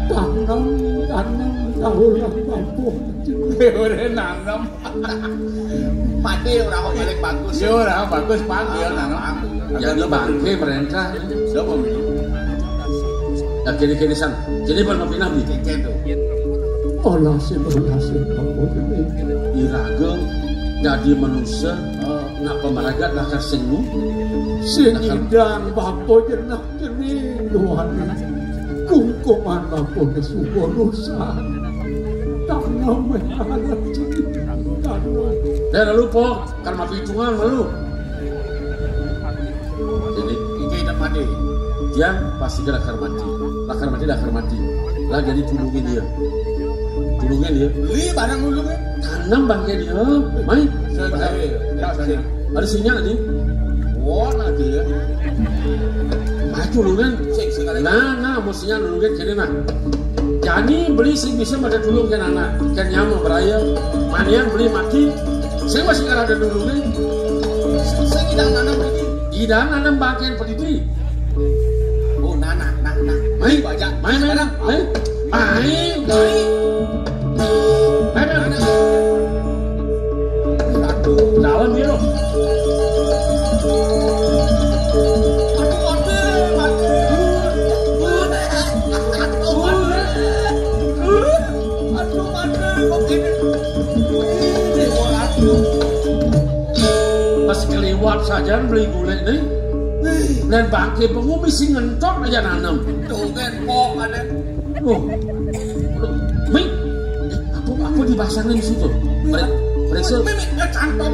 Tanam, tanam, tahulah bapung. Udah nanam. Padi orang balik bagus. Ya, orang bagus, Pak. Ya, nah, Pak. Jadi bangke merentah. Siapa? Ya, kini-kini san. Jadi, Pak, maafin abi. Olah sih, olah sih, bapung ini. Iraga jadi manusia, eh, napa maragat lakar sing nu? Sing idang bapa jenak. Kini Tuhan, kungkuman bapa ke suba rusak. Tanam merah, tanam. Dah lalu, Po, kan mati hitungan malu. Jadi, ini tidak mati. Dia pasti kena lakar mati. Lakar mati, lakar mati. Lah, jadi tulungin dia. Tulungin dia. Beli barang dulu kan? Tanam bangke dia. Mai. Saya, saya, saya, saya. Ada sinyal nih. Wah, nanti ya. Maju lu kan. Sing, sing, ada. Nah, nah, mau sinyal dulu kan, kene nah. Jani beli sing bisa pada dulu kan anak. Kan nyama beraya. Manian beli mati. Saya masih ada dulu kan. Saya tidak nanam lagi. Tidak nanam bangke peliti. Oh, nah, nah, nah, nah. Mai, baca. Mai, mai, mai. Mai, mai. Mai, mai. Aduh, dalam dia loh. Aduh, mati, mati. Aduh, mati. Aduh, mati. Kok gini? Ini, aduh. Pas keliwat saja beli gulai nih. Nih. Dan bangke pengumis sing ngentok aja nanam. Tuh kan, kok ada. Loh. Loh. Mi, apa, apa dipasangin di situ? Periksa. Mimi, eh, cantong.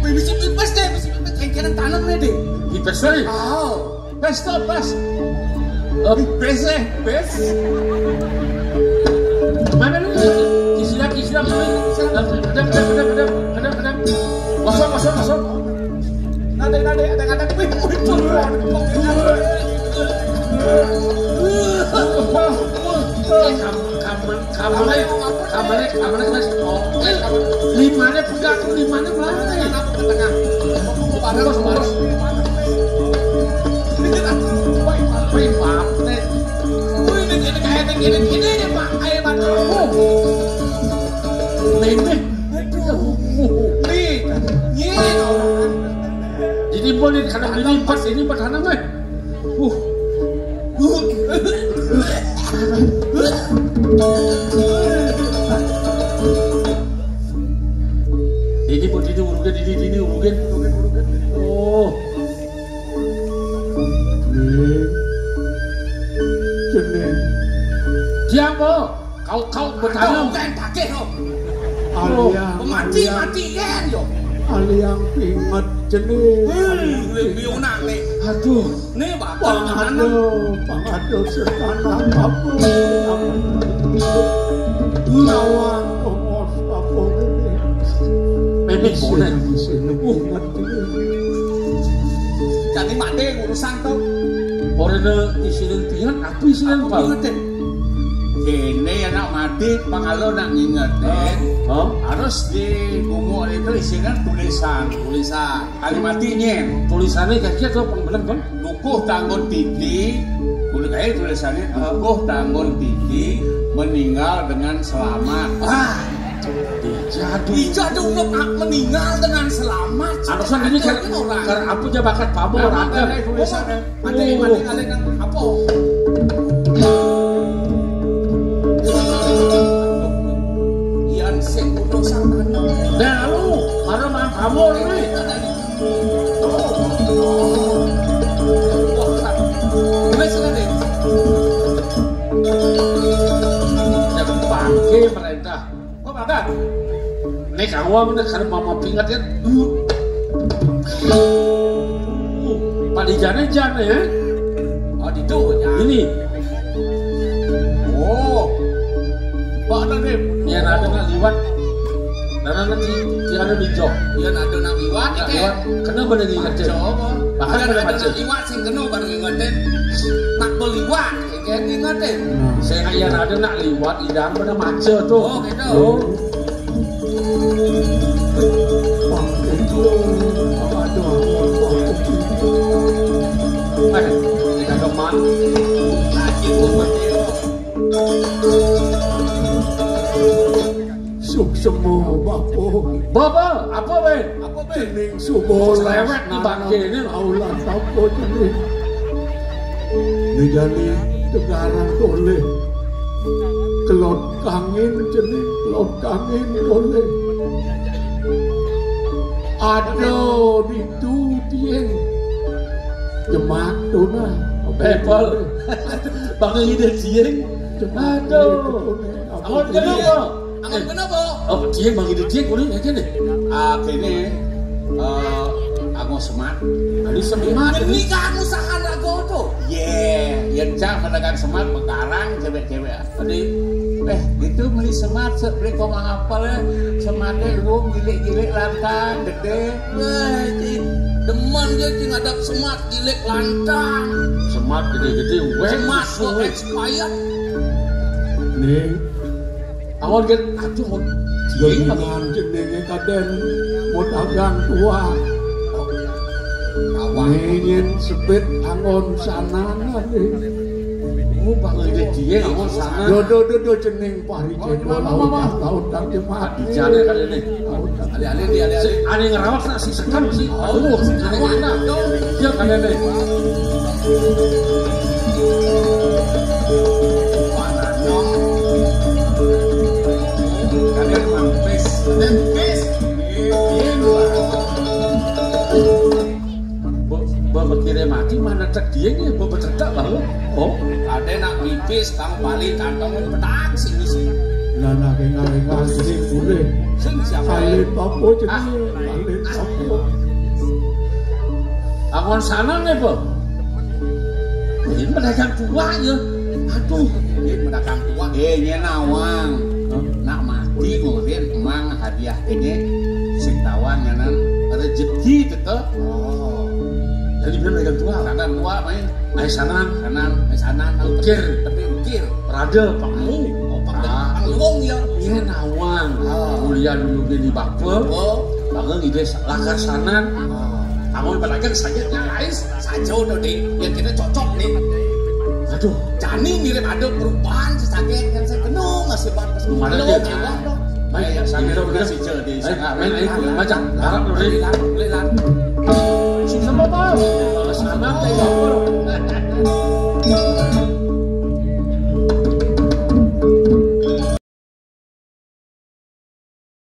Mimi si pipes deh, misi pipes. Yang kena tanam nih deh. Pipes deh. Oh. Pes, pes. Oh, pes, eh, pes. Mana lu? Kisidak, kisidak, kisidak. Kedap, kedap, kedap, kedap, kedap, kedap. Kosong, kosong, kosong. Nade, nade, ada, ada. Wih, wih, wih, wih. Eh, kamu, kamu, kamu, kamu, kamu, kamu, oh, eh, kamu. Limane pegang, limane pegang. Tengah. Bagus, bagus. Wih, wih, wih. Wih, ini, ini, kayak ini, ini, ini, Pak. Ayo, Pak. Oh. Ini. Aduh. Nih, nih, orang. Jadi boleh kalau ini empat, ini empat anak, eh. Uh. Ini pun ini urugan, ini, ini urugan, urugan, urugan. Oh. Nih. Jening. Siapa? Kau, kau bertanam. Kau kan pakai kau. Aliang, mati, aliang. Mati kan yo. Aliang pinget jening. Hmm, lebih unak nih. Aduh. Nih, Pak. Pangado, pangado setanan apa? Lawan tongos apa ini? Memang boleh. Sini, sini, pinget jening. Jadi mati urusan tuh. Orangnya isinin pinget, apa isinin, Pak? Pinget deh. Kene anak mati, pangalo nak ngingetin. Hah? Harus di gumuk itu isinya tulisan, tulisan. Kali mati nyen. Tulisannya kaki atau pang bener, Bang? Dukuh Tanggun Titi, boleh kayak tulisannya, Dukuh Tanggun Titi meninggal dengan selamat. Wah, dijadu. Dijadu, meninggal dengan selamat. Harusnya ini kan, orang. Karena apa aja bakat pamor, ada. Tulisannya. Mati, mati, kali nang apa? Yan sing kudu sang tanah. Nah, lu, mana mang kamu ini? Wis, kan, deh. Bangke merentah. Kok kagak? Nek awam nek kada mama pingat kan. Padijane jane ya. Oh, ditu ya. Ini. Kok ana, Dik? Yén ada nak liwat. Nah, nah, nanti, nanti ada ninjo. Yén ada nak liwat, nak liwat. Kena bener ngingetin. Coba. Bahkan yén ada nak liwat, sing kena bener ngingetin. Nak beliwat, yén ngingetin. Nah. Sing yén ada nak liwat, idang bener maca tuh. Oh, gitu. Oh. Eh, tidak ada man. Suksema, Bapa. Bapa, apa, Win? Apa, Win? Dening suba cerewet nih bangke ini. Aulan apa jenis? Ini jani tegarang toleh. Kelot kangin jenis, kelot kangin toleh. Ada ditu tiang. Jemak tu nah. Bebel. Bangun ide tiang. Aduh. Amun kenapa? Amun kenapa? Oh, dia bagi dia kulit aja nih. Ah, kene, eh, aku semat. Ini semat. Ini kamu sahan aku tuh. Ye, yen cak pedagang semat bekarang cewek-cewek. Tadi, eh, itu beli semat, beli komang apa ya? Sematnya luwung gilik-gilik lantang, gede. Wah, cing, demen dia, cing, ada semat gilik lantang. Semat gede-gede, weh, semat kok suwe. Expired. Nih, awal kan, aduh, mau diingan jenenge kaden, mau dagang tua. Awal. Nih, yen sebet angon sanana nih. Oh, bakal gede dia, angon sana. Do, do, do, do, jeneng Pari Cendol, laut, laut, kang Jemat. Dijane kali ini. Laut, kang Jemat. Ale-ale, dia ale-ale. Ane ngerawak nak si sekam si. Oh, si ngerawak nak. Dia kali ini. Kalian mampis. Mampis. Ini. Mbok, mbok pikire mati mana cek dia nih, mbok becerdak lah lo. Oh, ada nak pipis, kang bali kantong petak sini sih. Lah nak engar-engar sini boleh. Sing siapa? Salib apa jenenge? Ah. Salib apa? Awan sana nih, Bang. Ini pedagang tua ya. Aduh, ini pedagang tua. Eh, nyen nawang. Hah? Nak mati kemudian emang hadiah ini sing tawang nyanan rezeki tetep. Oh. Jadi bener pedagang tua. Pedagang tua main. Ai sanan. Sanan, ai sanan. Ukir. Tapi ukir. Rada, Pak Mu. Oh, Pak Mu. Ah. Pak Mu ya. Iya, nawang. Ah. Kuliah dulu di Bakul. Oh. Bakal ide lakar sanan. Ah. Kamu pedagang saja, ya, guys. Saja udah deh. Yang kita cocok nih. Aduh. Jani mirip ada perubahan sesaget yang saya kenal masih bagus. Mana dia? Baik, ya, sambil udah sih jadi. Baik, main, ayo, baca. Harap dulu, Dik. Beli lan, beli lan. Susah apa? Sama kayak apa?